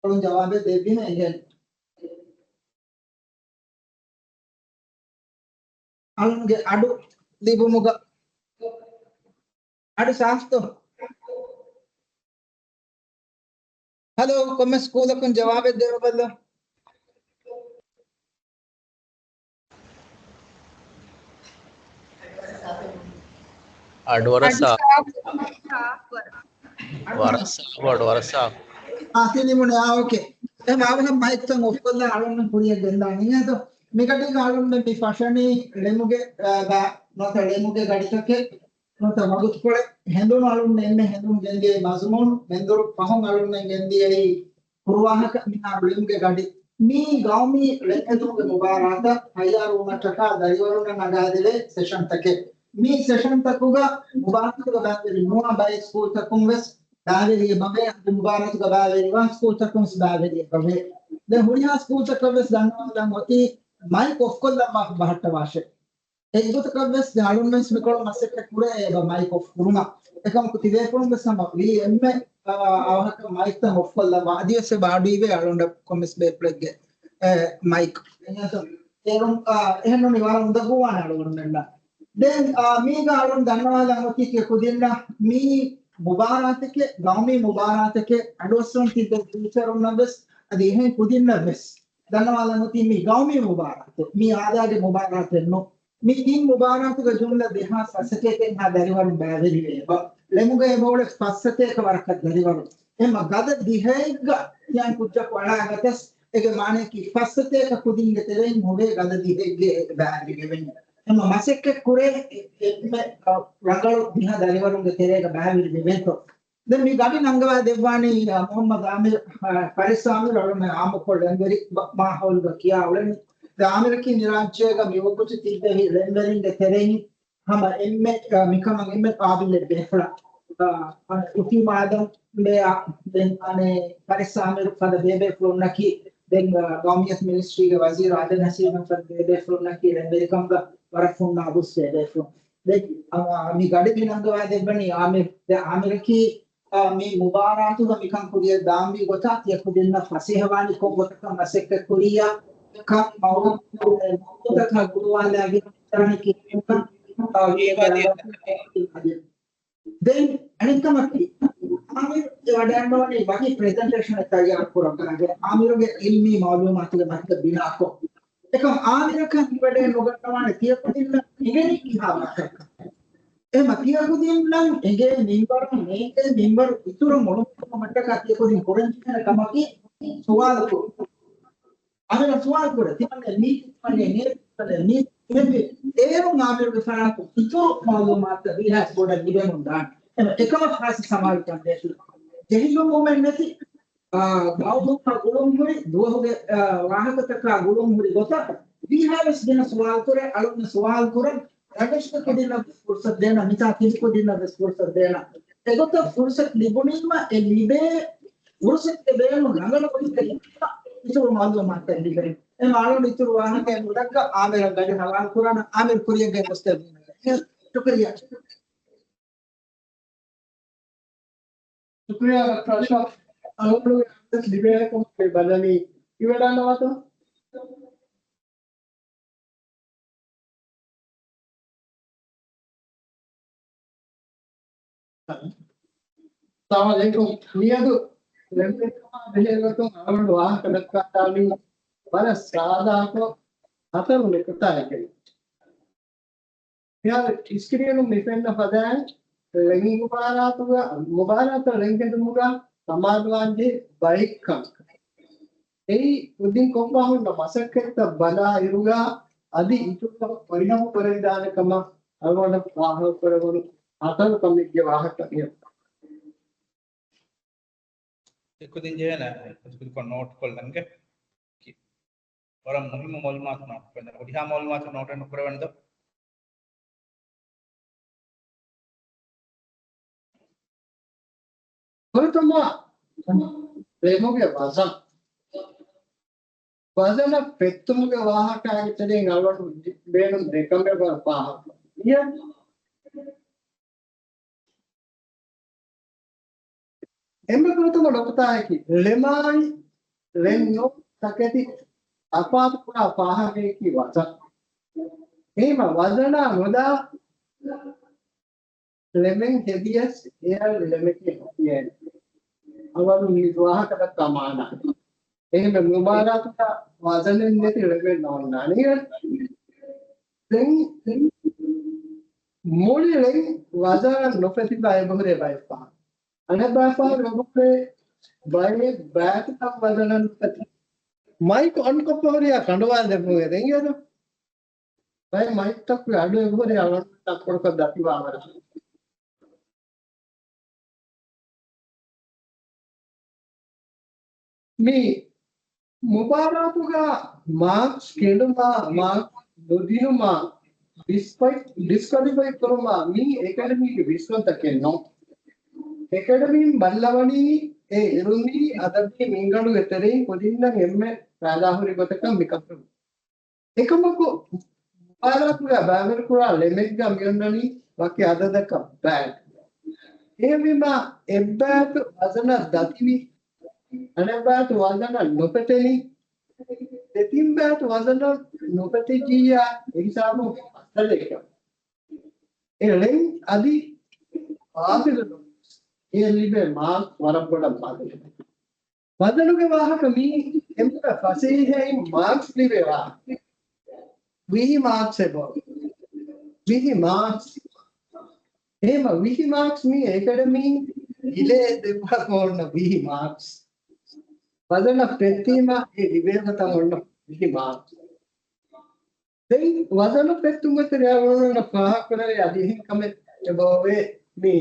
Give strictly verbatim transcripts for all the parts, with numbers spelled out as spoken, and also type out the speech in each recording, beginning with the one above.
އަޅުން ޖަވާބެއް ދެއްވީމަ އެނގޭނެ. އަޅުންގެ އަޑު ލިބުމުގަ އަޑު ސާފުތޯ؟ ހަލޯ، ކޮންމެ ސްކޫލަކުން ޖަވާބެއް ދެވަބަލަ. އަޑު ވަރަށް ސާފު. ވަރަށް ސާފު، އަޑު ވަރަށް ސާފު. އާ، ތިނިމުނެ، އާ، އޯކޭ. އެހެން އާވަހަށް މައިކްތައް އޮފް ކޮށްލާ އަޅުން ކުރިޔަށް ގެންދާނީ އިނގޭތޯ. މިގަޑީގަ އަޅުން މި ފަށަނީ ޅެމުގެ، އާ، ދާ، ނުވަތަ ޅެމުގެ ގަޑިތަކެއް، ނުވަތަ ވަގުތުކޮޅެއް. ހެނދުނު އަޅުން އެންމެ ހެނދުން ގެންދިޔައީ މަޒުމޫނު، މެންދުރު ފަހުން އަޅުން ގެންދިޔައީ ކުރުވާހަކަ މިހާރު ޅެމުގެ ގަޑި. މީ ގައުމީ ޅެންހެދުމުގެ މުބާރާތަށް ތައްޔާރުވުމަށްޓަކާ ދަރިވަރުންނަށް ނަގާދެވޭ ސެޝަންތަކެއް. މި ސެޝަންތަކުގަ މުބާރާތުގަ ބައިވެރި ނުވާ ބައެއް ސްކޫލްތަކުން ވެސް ބައިވެރި އެބަވޭ، އަދި މުބާރާތުގަ ބައިވެރިވާ ސްކޫލްތަކުން ވެސް ބައިވެރި އެބަވޭ. ދެން ހުރިހާ ސްކޫލްތަކަށް ވެސް ދަންނަވާލަން އޮތީ މައިކް އޮފް ކޮށްލައްވާފަ ބަހައްޓަވާށޭ. އެއްގޮތަކަށް ވެސް އަޅުން ވެސް މިކޮޅު މަސައްކަތް ކުރޭ އެބަ މައިކް އޮފް ކުރުމަށް. އެކަމަކު ތިބޭފުޅުން ވެސް ހަމަ ވީ އެންމެ، އާ، އަވަހަކަށް މައިކްތައް އޮފް ކޮށްލައްވާ. އަދިވެސް އެބަ އަޑު އިވޭ އަޅުން ކޮންމެސް ބޭފުޅެއްގެ، އެ، މައިކް. އެހެން، އާ، އެހެން ނޫނީ ވަރަށް އުނދަގޫވާނެ އަޅުގަނޑުމެންނަށް. ދެން، އާ، މީގަ އަޅުން ދަންނަވާލަން އޮތީ ކިޔަ ކުދިންނަށް މީ މުބާރާތެކޭ، ގައުމީ މުބާރާތެކޭ، އަޑުއައްސަވަން ތިއްބެވި ޓީޗަރުންނަށް ވެސް، އަދި އެހެން ކުދިންނަށް ވެސް ދަންނަވާލަން އޮތީ މީ ގައުމީ މުބާރާތެއް، މީ އާދާގެ މުބާރާތެއް ނޫން. މި ތިން މުބާރާތުގެ ޖުމްލަ ދެހާސް ހަސަތޭކައިންހާ ދަރިވަރުން ބައިވެރިވޭ އެބަ. ޅެމުގައި އެބައުޅޭ ފައްސަތޭކަ ވަރަކަށް ދަރިވަރުން. އެމަ ގަދަ ދިހައެއްގަ ކިޔާން ކުއްޖަކު އަޅާގަތަސް، އޭގެ މާނަޔަކީ ފައްސަތޭކަ ކުދިންގެ ތެރެއިން ހުރޭ ގަދަ ދިހައެއްގެ ބައިވެރިވެވެން. އެމަ މަސައްކަތް ކުރޭ އެ-، އެންމެ، އަ، ރަނގަޅު ދިހަ ދަރިވަރުންގެ ތެރޭގަ ބައިވެރިވެވޭތޯ. ދެން މި ގަޑި ނަންގަވާ ދެއްވާނީ، އަ، މުހައްމަދު އާމިރު، އަ، ފަރިސް އާމިރު އަޅުމެ އާއްމުކޮށް ޅެންވެރި ބަ-، މާހައުލުގަ ކިޔާ އުޅެނީ. ދެން އާމިރަކީ މި ރާއްޖޭގަ މި ވަގުތު ތިއްބެވި ޅެންވެރިންގެ ތެރެއިން ހަމަ އެންމެ، އަ، މިކަމަށް އެންމެ ޤާބިލެއް ބޭފުޅާ. އަ، އަ، އުތީމް އާދަމް ބޭއާ، ދެން އަނެއް ފަރިސް އާމިރު ފަދަ ބޭބޭފުޅުންނަކީ، ދެން، އަ، ގައުމިއްޔަތު މިނިސްޓްރީގެ ވަޒީރު އާދަން ނަސީމަށް ފަދަ ބޭބޭފުޅުންނަކީ ޅެންވެރިކަމުގަ ވަރަށް ފުންނާ ބުސް ބޭބޭފުޅުން. ދެން، އަ، މި ގަޑި މި ނަންގަވާ ދެއްވަނީ އާމިރު. ދެން އާމިރަކީ، އާ، މި މުބާރާތުގަ މިކަން ކުރިޔަށް ދާންވީ ގޮތާ ތިޔަ ކުދިންނަށް ފަސޭހަވާނީ ކޮން ގޮތަކަށް މަސައްކަތް ކުރިޔާ ކަން މައުލޫމާތު ގުޅުވާލާ ވިދާޅުވާނެ ކިހިނެއްކަން، އާ، ވީ ވަރަށް. ދެން އަނެއްކަމަކީ، އާމިރު ވަޑައިގަންނަވަނީ ވަކި ޕްރެޒެންޓޭޝަނެއް ތައްޔާރު ކުރައްވާގެ އާމިރުގެ އިލްމީ މައުލޫމާތުގެ މަތިގަ ބިނާކޮށް. އެކަމް އާމިރަކަށް ހިތްވަޑައެއް ނުގަންނަވާނެ ތިޔަ ކުދިންނަށް އެނގެނީ ކިހާ ވާހަކައެއްކަން. އެހެންމަ ތިޔަ ކުދިންނަށް އެނގޭ މިންވަރު، ނޭނގޭ މިންވަރު އިތުރަށް އޮޅުންކުރުމަށްޓަކާ ތިޔަ ކުދިން ކުރަންޖެހޭނެ ކަމަކީ ސުވާލު ކުރުން. އާމިރަށް ސުވާލު ކުރޭ، ތިމަންނެ މީ، ތިމަންނެ ނޭ، ތިމަންނެ މީ، އެހެންވެ، އޭރުން އާމިރުގެ ފަރާތުން އިތުރު މައުލޫމާތުތައް ވީހާވެސް ބޮޑަށް ލިބެމުން ދާނެ. އެހެންވެ، އެކަމަށް ޚާއްޞަ ސަމާލުކަން ދޭށި. ޖެހިލުމުމެއް ނެތި، އާ، ގައުމުގަ ގުޅުންހުރި، ދުވަހުގެ، އާ، ވާހަކަތަކާ ގުޅުންހުރި ގޮތަށް ވީހާވެސް ގިނަ ސުވާލު ކުރޭ، އަޅުން ސުވާލު ކުރަން، ރަށްރަށުގެ ކުދިންނަށް ފުރުސަތު ދޭނަ، މިތާ ތިބި ކުދިންނަށް ވެސް ފުރުސަތު ދޭނަ. އެގޮތަށް ފުރުސަތު ލިބުނީމަ، އެ ލިބޭ ފުރުސަތުގެ ބޭނުން ރަނގަޅު ކުރިތަ ހިތުރު މައުލޫމާތުތައް ލިބޭ. އެ މާޅޮން އިތުރު ވާހަކައެއް ނުދައްކާ އާމިރަށް ގަޑި ހަވާލު ކުރާނަ، އާމިރު ކުރިޔަށް ގޮސް ދެވީމަ. ޝުކުރިއްޔާ. ޝުކުރިއްޔާ ޑޮކްޓަރ އަޝްރަފް. އަޅުގަނޑުގެ އަޑްރެސް ލިބޭ ކަމަށް ބަލަނީ އިވެޑާނަވާތޯ؟ ސަލާމް ޢަލައިކުމް. މިއަދު ޅެންވެރިކަމާ ބެހޭގޮތުން އަޅުގަނޑު ވާހަކަ ދައްކާލާނީ ވަރަށް ސާދާކޮށް ހަތަރު ނުކުތާއެކެވެ. މިހާރު ސްކްރީނުން މި ފެންނަ ފަދައިން ޅެން މުބާރާތުގަ، މުބާރާތަށް ޅެން ހެދުމުގަ ސަމާލުވާންޖެހޭ ބައެއްކަން. އެއީ ކުދިން ކޮށްފަ ހުންނަ މަސައްކަތްތައް ބަލާ އިރުގަ އަދި އިތުރުކޮށް ފުރިހަމަ ކުރެވިދާނެ ކަމަށް އަޅުގަނޑަށް ފާހަގަކުރެވުނު ހަތަރު ކަމެއްގެ ވާހަކަ މިއަދު. އެކުދިން ޖެހޭނެ ކުދިކުދިކޮށް ނޯޓް ކޮށްލަންގެ. ވަރަށް މުހިއްމު މައުލޫމާތު ނޯޓް ކޮށްލަން. ހުރިހާ މައުލޫމާތު ނޯޓެއް ނުކުރެވެން ދޯ؟ ފުރަތަމަ ޅެމުގެ ވަޒަން. ވަޒަނަށް ފެއްތުމުގެ ވާހަކައިގެ ތެރެއިން އަޅުގަނޑު ބޭނުން ދެކަމެއް ވަރަށް ފާހަގަ. އެންމެ ފުރަތަމަ ނުކުތާއަކީ، ޅެމާއި ޅެން ނޫން ތަކެތި ތަފާތު ކުރާ ފާހަގައަކީ ވަޒަން. އެހެންވީމަ ވަޒަނާ ނުލާ ޅެމެއް ހެދިޔަސް އެއަށް ޅެމެކޭ ނުކިޔޭނެ. އަވަލުން މި ވާހަކަ ދައްކާ މާނަ. އެހެންވެ މުބާރާތުގަ ވަޒަނެއް ނެތި ޅެމެއް ނޯންނާނެ. ދެން މުޅި ޅެން ވަޒަނަށް ނުފެތި ބައެއް އެބަހުރޭ ބައެއް ފަހަރު. އަނެއް ބައެއް ފަހަރު އެބަހުރޭ ބައެއް ބައިތައް ވަޒަނަށް ނުފެތި. މައިކު އޮންކޮށްފަ ހުރިޔާ ކަނޑުވާލެއްވުން އެދެން އިނގޭތަ؟ ބައެއް މައިކްތަކުގެ އަޑު އެބަހުރި އަޅުގަނޑު ތައްކޮޅަކަށް ދަތިވާވަރަށް. މި މުބާރާތުގަ މާކްސް ކެނޑުމާ، މާކްސް ނުދިނުމާ، ޑިސްކޮ-، ޑިސްކޮލިފައި ކުރުމާ މީ އެކަޑަމީގެ ވިސްނުންތަކެއް ނޫން. އެކަޑަމީން ބައްލަވަނީ އެ އިލްމީ އަދަބީ މިންގަނޑުގެ ތެރެއިން ކުދިންނަށް އެންމެ ފައިދާހުރި ގޮތަކަށް މި ކަންކަން. އެކަމަކު، މުބާރާތުގަ ބައިވެރިކުރާ ޅެމެއްގަ މިއޮންނަނީ ވަކި އަދަދަކަށް ބައި. އެހެންވީމަ، އެއްބައިތު ވަޒަނަށް ދަތިވި، އަނެއްބައިތު ވަޒަނަށް ނުފެތެނި، ދެތިން ބައިތު ވަޒަނަށް ނުފެތިއްޖިއްޔާ، އެހިސާބުން މައްސަލައެއް. އެ ޅެން އަދި ބާޠިލު ނުވެސް، އެ ލިބޭ މާކްސް ވަރަށް ބޮޑަށް ބާޠިލު. ވަޒަނުގެ ވާހަކަ މީ އެންމެ ފަސޭހައިން މާކްސް ލިބޭ ވާހަކަ. ވިހި މާކްސް އެބަ. ވިހި މާކްސް. އެހެންވީމަ ވިހި މާކްސް މީ އެކަޑަމީން އިލޭ ދެއްވާފަ އޮންނަ ވިހި މާކްސް. ވަޒަނަށް ފެއްތީމަ އެ ލިބޭ ގޮތަށް އޮންނަ ވިހި މާކްސް. ދެން ވަޒަނު ފެއްތުމަށް ތެރެއަށް އޮންނަ ފާހަގަކުރެވޭ އަދި އެހެން ކަމެއް އެބައޮވޭ މީ.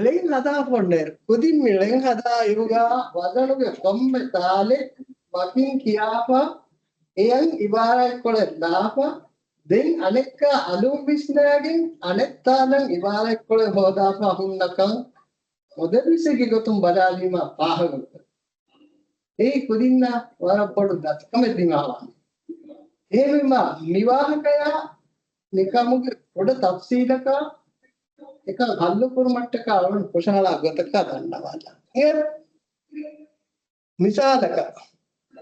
ޅެން ހަދާފަ އޮންނައިރު، ކުދިން މި ޅެން ހަދާ އިރުގަ ވަޒަނުގެ ކޮންމެ ތާލެއް ވަކިން ކިޔާފަ، އެއަށް އިބާރާތްކޮޅެއް ލާފަ، ދެން އަނެއްކާ އަލުން ވިސްނާގެން އަނެއް ތާލަށް އިބާރާތްކޮޅެއް ހޯދާފަ ހުންނަކަން މުދައްރިސެއްގެ ގޮތުން ބަލާލީމަ ފާހަގަކުރޭ. އެއީ ކުދިންނަށް ވަރަށް ބޮޑު ދަތިކަމެއް ދިމާވާނެ. އެހެންވީމަ، މި ވާހަކަޔާ މިކަމުގެ ކުޑަ ތަފްސީލަކާ އެކަން ހައްލުކުރުމަށްޓަކާ އަޅުގަނޑު ކުށަހަޅާ ގޮތަކަށް ދަންނަވާލާ. އެ މިސާލަކަށް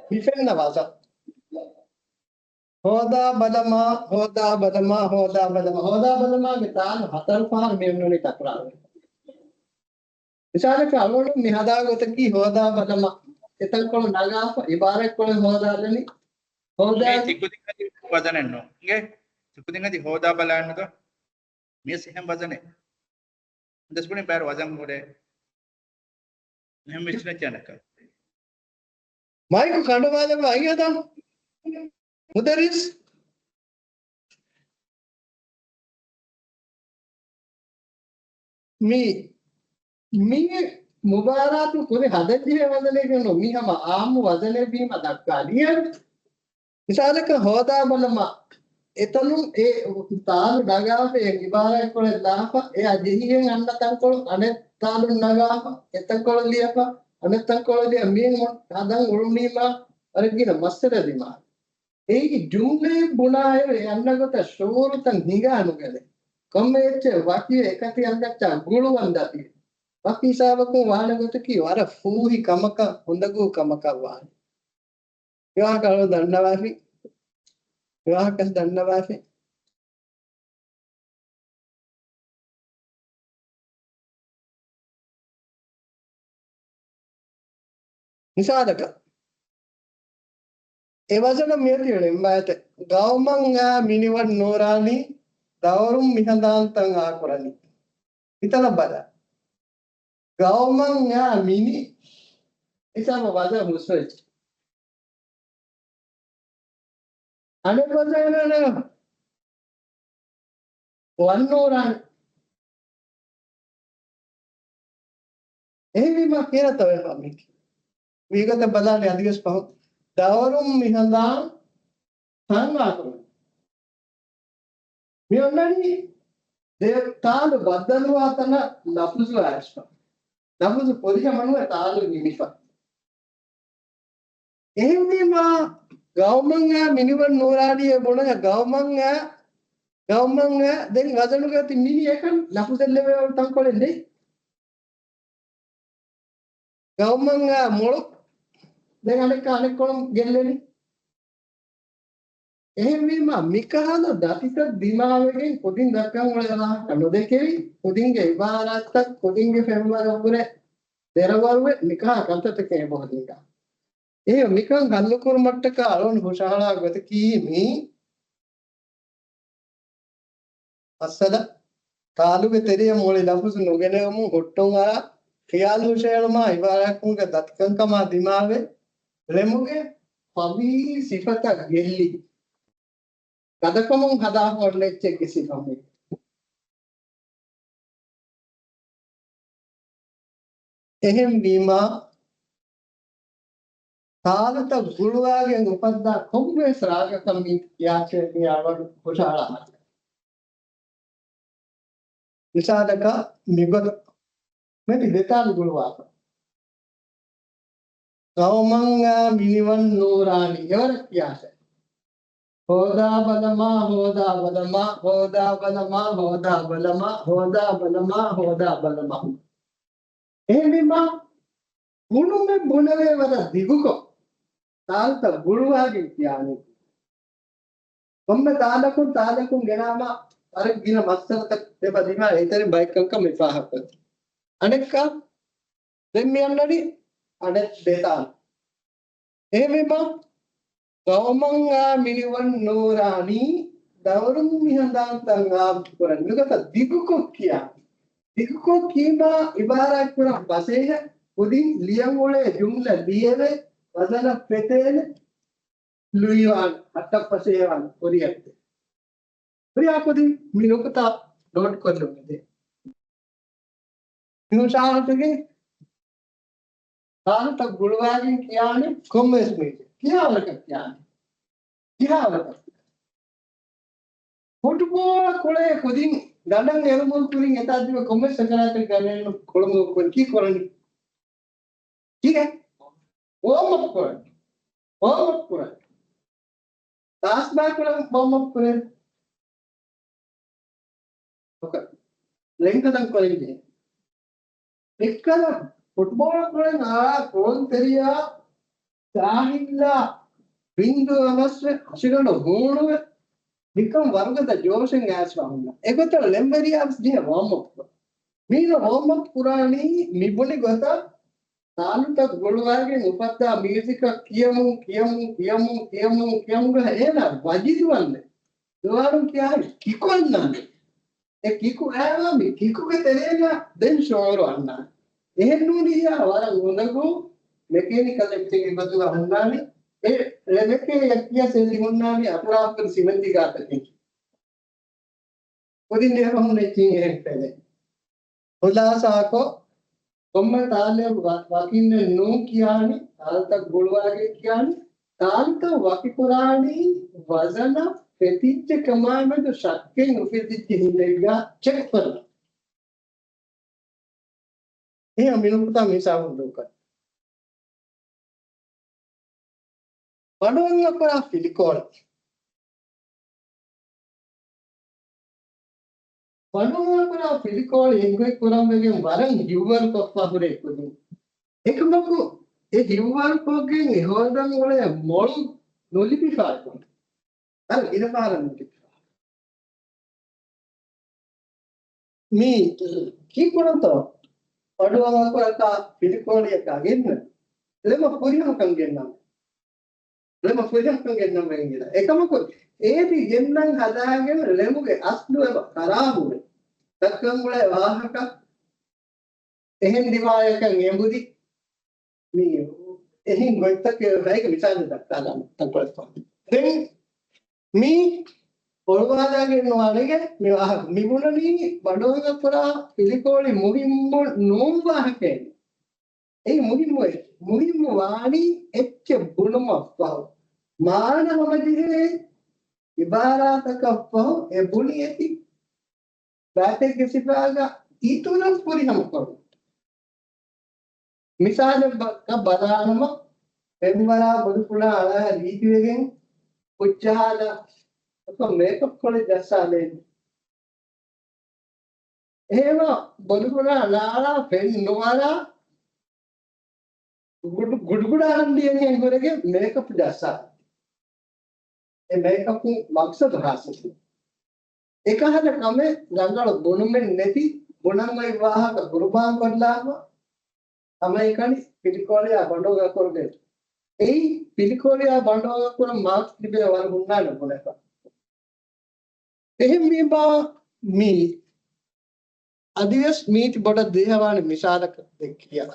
މި ފެންނަ ވަޒަން. ހޯދާ ބަލަމާ، ހޯދާ ބަލަމާ، ހޯދާ ބަލަމާ، ހޯދާ ބަލަމާގެ ތާނު ހަތަރު ފަހަރު މި އޮންނަނީ ތަކުރާރު. މިސާލަކަށް އަޅުގަނޑު މި ހަދާ ގޮތަކީ ހޯދާ ބަލަމާ. އެތަންކޮޅު ނަގާފަ، އިބާރާތްކޮޅެއް ހޯދާލަނީ. ހޯދާ މީ ތިކުދިން އަދި ވަޒަނެއް ނޫން. އިނގޭ؟ ތިކުދިން އަދި ހޯދާ ބަލާންނުތޯ؟ މިޔަސް އެހެން ވަޒަނެއް. ދަސްބުނި ބައިރު ވަޒަން ހުރޭ. އެހެން ވިސްނައްޗާނަކަ. މައިކު ކަނޑުވާލައްވާ އައިއަދާ. މުދައްރިސް. މި، މި މުބާރާތު ކުރި ހަދަންޖެހޭ ވަޒަނެއްގެ ނޫން. މި ހަމަ އާއްމު ވަޒަނެއް ވީމަ ދައްކާލި. މިސާލަކަށް ހޯދާ ބަލަމާ، އެތަނުން އެ ތާލު ނަގާފަ، އެ އިބާރާތްކޮޅެއް ލާފަ، އެއާ ޖެހިގެން އަންނަ ތަންކޮޅު އަނެއް ތާލުން ނަގާފަ، އެތަންކޮޅު ލިޔެފަ، އަނެއް ތަންކޮޅު ލިޔެ، މި ހަދަން އުޅުނީމާ ވަރަށް ގިނަ މައްސަލަ ދިމާވި. އެއީ ޖުމްލައެއް ބުނާއިރު އެ އަންނަ ގޮތަށް ޝުޢޫރުތައް ހިނގާ ނުގަނެ. ކޮންމެ އެއްޗެއް ވަކިވެ އެކަތި އަނގައްޗާ ގުޅުވަން ދަތި. ވަކި ހިސާބަކުން ވާނެ ގޮތަކީ ވަރަށް ފޫހި ކަމަކަށް، އުނދަގޫ ކަމަކަށް ވާނެ. މި ވާހަކަ އަޅު ދަންނަވާފި. މި ވާހަކަ ދަންނަވާފި. މިސާލަކަށް، އެ ވަޒަނަށް މިއޮތީ ޅެން ބައިތެއް. ގައުމަށް އާ މިނިވަން ނޫރާނީ، ދައުރުން މިހަނދާންތައް އާކުރަނީ. ހިތަނަށް ބަލާ. ގައުމަށް އާ މިނި ހިސާބަށް ވަޒަން ހުސްވެއްޖެ. އަނެއް ވަޒަނަށް ވަން ނޫރާނީ. އެހެންވީމަ ކިހިނެއްތަ ވެފަ މީކީ؟ ވީގޮތަށް ބަލާނީ އަދިވެސް ފަހުން. ދައުރުން މިހަނދާން ތަން އާކުރަނީ. މި އޮންނަނީ ދެ ތާލު ބައްދަލުވާ ތަނަށް ލަފުޒު އައިސްފަ. ލަފުޒު ފުރިހަމަ ނުވެ ތާލު ނިމިފަ. އެހެންވީމާ، ގައުމަށް އާ މިނިވަން ނޫރާނީއޭ ބުނަ ގައުމަށް އާ، ގައުމަށް އާ ދެން ވަޒަނުގަ ތި މިނި އެކަން ލަފުޒެއް ލެވޭ ތަންކޮޅެއް ނެތް. ގައުމަށް އާ މޮޅު ދެން އަނެއްކާ އަނެއްކޮޅުން ގެއްލެނީ. އެހެންވީމަ، މިކަހަލަ ދަތިތައް ދިމާވެގެން ކުދިން ދައްކަން އުޅޭ ވާހަކަ ނުދެކެވި، ކުދިންގެ އިބާރާތްތައް ކުދިންގެ ފެންވަރަށްވުރެ ދެރަވަރުވެ މިކަހަލަ ކަންތައްތަކެއް އެބަހުރިންގާ. އެހެން މިކަން ހައްލުކުރުމަށްޓަކާ އަޅުން ހުށަހަޅާ ގޮތަކީ މީ. މައްސަލަ، ތާލުގެ ތެރެއަށް މުޅި ލަފުޒު ނުގެނެވުމުން ހުއްޓުން އަރާ، ޚިޔާލު ހުށައެޅުމާ އިބާރާތްކުރުމުގެ ދަތިކަންކަމާ ދިމާވެ، ޅެމުގެ ފަވީ ސިފަތައް ގެއްލި، ގަދަކަމުން ހަދާފަ އޮންނަ އެއްޗެއްގެ ސިފަމެ. އެހެންވީމާ، ތާލުތައް ގުޅުވާގެން އުފައްދާ ކޮންމެވެސް ރާގަކަށް މި ކިޔާށޭ މި އަޅުގަނޑު ހުށަހަޅާ ހާލަތަކަށް. މިސާލަކަށް މިގޮތަށް މެދު ދެތާލު ގުޅުވާފަ. ގައުމަށް އާ މިނިވަން ނޫރާނީ އެވަރަށް ކިޔާށޭ. ހޯދާ ބަލަމާ، ހޯދާ ބަލަމާ، ހޯދާ ބަލަމާ، ހޯދާ ބަލަމާ، ހޯދާ ބަލަމާ، ހޯދާ ބަލަމާ. އެހެންވީމާ، ބުނުމެއް ބުނެވޭ ވަރަށް ދިގުކޮށް، ތާލުތައް ގުޅުވާގެން ކިޔާނީ. ކޮންމެ ތާލަކުން ތާލަކުން ގެނާމަ ވަރަށް ގިނަ މައްސަލަތައް އެބަ ދިމާ އެތެރެ ބައެއް ކަންކަން މި ފާހަގަކޮށް. އަނެއްކާ ދެން މި އަންނަނީ އަނެއް ދެތާން. އެހެންވީމަ، ގައުމަށް އާ މިނިވަން ނޫރާނީ، ދައުރުން މިހަނދާންތައް އާއްމު ކުރަން. މިގޮތަށް ދިގުކޮށް ކިޔާ. ދިގުކޮށް ކީމާ އިބާރާތް ކުރަން ފަސޭހަ، ކުދިން ލިޔަން އުޅޭ ޖުމްލަ ލިޔެވެ، ވަޒަނަށް ފެތޭނެ. ލުއިވާން، ހައްޓަށް ފަސޭހަވާން ކުރިއަށްދޭ. ކުރިއާ ކުދިން މި ނުކުތާ ނޯޓް ކޮށްލުމެވެ. މި ހުށަހަޅުމުގެ ތާލުތައް ގުޅުވާގެން ކިޔާނެ ކޮންމެވެސް މީހެއް. ކިހާވަރަކަށް ކިޔާނެ؟ ކިހާވަރަކަށް؟ ފުޓްބޯޅަ ކުޅޭ ކުދިން ދަނޑަށް އެޅުމުގެ ކުރިން އެތާ ތިބެ ކޮންމެވެސް ސަކަރާތެއް ގަނެ އެޅުނު ކުޅުމުގެ ކުރިން ކީއް ކުރަނީ؟ ކީއް؟ ވޯމް އަޕް ކުރަން. ވޯމް އަޕް ކުރަން. ތާސްބާ ކުރަން ވޯމް އަޕް ކުރަން. ރެންކަދަން ކުރަން ޖެހޭ. އެއްކަލަ ފުޓްބޯޅަ ކުޅެން އާ ކޯން ތެރެއާ ޖާހިލްއާ ބިންދު އަވަސްވެ ހަށިގަނޑު ހޫނުވެ މިކަން ވަރުގަދަ ޖޯޝެއް އައިސް ވަހުންނަ. އެގޮތަށް ޅެންވެރިޔާ ވެސް ޖެހޭ ވޯމް އަޕް ކުރަން. މީނަ ވޯމް އަޕް ކުރާނީ މި ބުނި ގޮތަށް ތާލުތައް ގުޅުވާގެން އުފައްދާ މިއުޒިކަށް ކިޔަމުން، ކިޔަމުން، ކިޔަމުން، ކިޔަމުން، ކިޔަމުން ގޮސް އޭނާ ވަޖިދު ވަންދެ. ދުވާރުން ކިޔާ ކިކު އަންނާނެ. އެ ކިކު އައިވާ މި ކިކުގެ ތެރޭގަ ދެން ޝުޢޫރު އަންނާނެ. އެހެން ނޫނިއްޔާ ވަރަށް އުނދަގޫ މެކޭނިކަލް އެއްޗެއް އެބަދުގަ އަންނާނެ. އެ ރެމެކޭ އެއްޗިޔަސް އެ ތިހުންނާނީ އަތުރާފުރި ސިމެންޓި ގާތަކެއް. ކުދިން ދިޔަ ފަހުން އެއްޗިން އެހެން ފެނޭ. ޚުލާސާކޮށް، ކޮންމެ ތާލެއް ވަ-، ވަކިންނެއް ނޫން ކިޔާނީ، ތާލުތައް ގުޅުވާގެން ކިޔާނީ، ތާލުތައް ވަކިކުރާނީ ވަޒަނަށް ފެތިއްޖެ ކަމާމެދު ޝައްކެއް އުފެދިއްޖެ ހިނދެއްގަ ޗެކް ކުރަން. އެހެން މި ނުކުތާ މިސާލު ދޫކޮށް. ބަނޑުއަން އަކުރާ ފިލިކޯޅި. ބަނޑުއަން އަކުރާ ފިލިކޯޅި އެއްގޮތް ކުރަން ވެގެން ވަރަށް ހިތްވަރުކޮށްފަ ހުރޭ ކުދިން. އެކަމަކު އެ ހިތްވަރުކޮށްގެން އެ ހޯދަން އުޅޭ މޮޅު ނުލިބިފާ ކުދިން. އަރަ ގިނަ ފަހަރަށް ނުލިބިފާ. މީ ކީއްކުރަންތޯ؟ ބަނޑުއަން އަކުރަކާ ފިލިކޯޅިއަކާ ގެންނަން. ޅެމަށް ފުރިހަމަކަން ގެންނަން. ޅެމަށް ފުރިހަމަކަން ގެންނަން ވެގެން އެކަމަކު އޭތި ގެންނަން ހަދާގެން ޅެމުގެ އަސްލު އެބަ ޚަރާބުވެ. ދައްކަން ގުޅޭ ވާހަކަ އެހެން ދިމާޔަކަށް އެނބުރި. މީ އެހެން ގޮތްތަކެއް ރައިގެ މިސާލެއް ދައްކާލާނެ ތަންކޮޅެއް ފަހުން. ދެން މީ އޮޅުވާލާގެން ނުވާނެގެ މި ވާހަކަ. މި ބުނަނީ ބަނޑުއަން އަކުރާ ފިލިކޯޅި މުހިއްމު ނޫން ވާހަކައެއް. އެއީ މުހިއްމު އެއްޗެއް. މުހިއްމު ވާނީ އެއްޗެއް ބުނުމަށްފަހު، މާނަ ހަމަޖެހޭ އިބާރާތަކަށްފަހު އެ ބުނި އެތި ބައިތެއްގެ ސިފައިގަ އިތުރަށް ފުރިހަމަ ކުރުން. މިސާލެއް ބަ-، ބަލާނަމަ، ފެންވަރާ ބޮލުފުޅާ އަޅާ ރީތިވެގެން ކުއްޖަހާލާ އޮތް މޭކަޕް ކޮޅެއް ޖައްސާލޭ. އެހެންވެ ބޮލުފުޅާ އަޅާ ފެން ނުވަރާ ގުޑު-، ގުޑުގުޑާ ހަން ދިޔަނީ އެނގުރެގެ މޭކަޕް ޖައްސާ. އެ މޭކަޕު މަޤްޞަދު ހާސިލް. އެކަހަލަ ކަމެއް ރަނގަޅު ބުނުމެއް ނެތި، ބުނަން އޮތް ވާހަކަ ގުރުބާން ކޮށްލާފަ، ހަމައެކަނި ފިލިކޯޅިއާ ބަނޑު އަކުރުގެ. އެއީ ފިލިކޯޅިއާ ބަނޑު އަކުރަށް މާކްސް ލިބޭ ވަރު ހުންނާނެ ބުނެފަ. އެހެންވީމާ މީ އަދިވެސް މީތި ބޮޑަށް ދޭހަވާނެ މިސާލަކަށް ދެއްކިޔާ.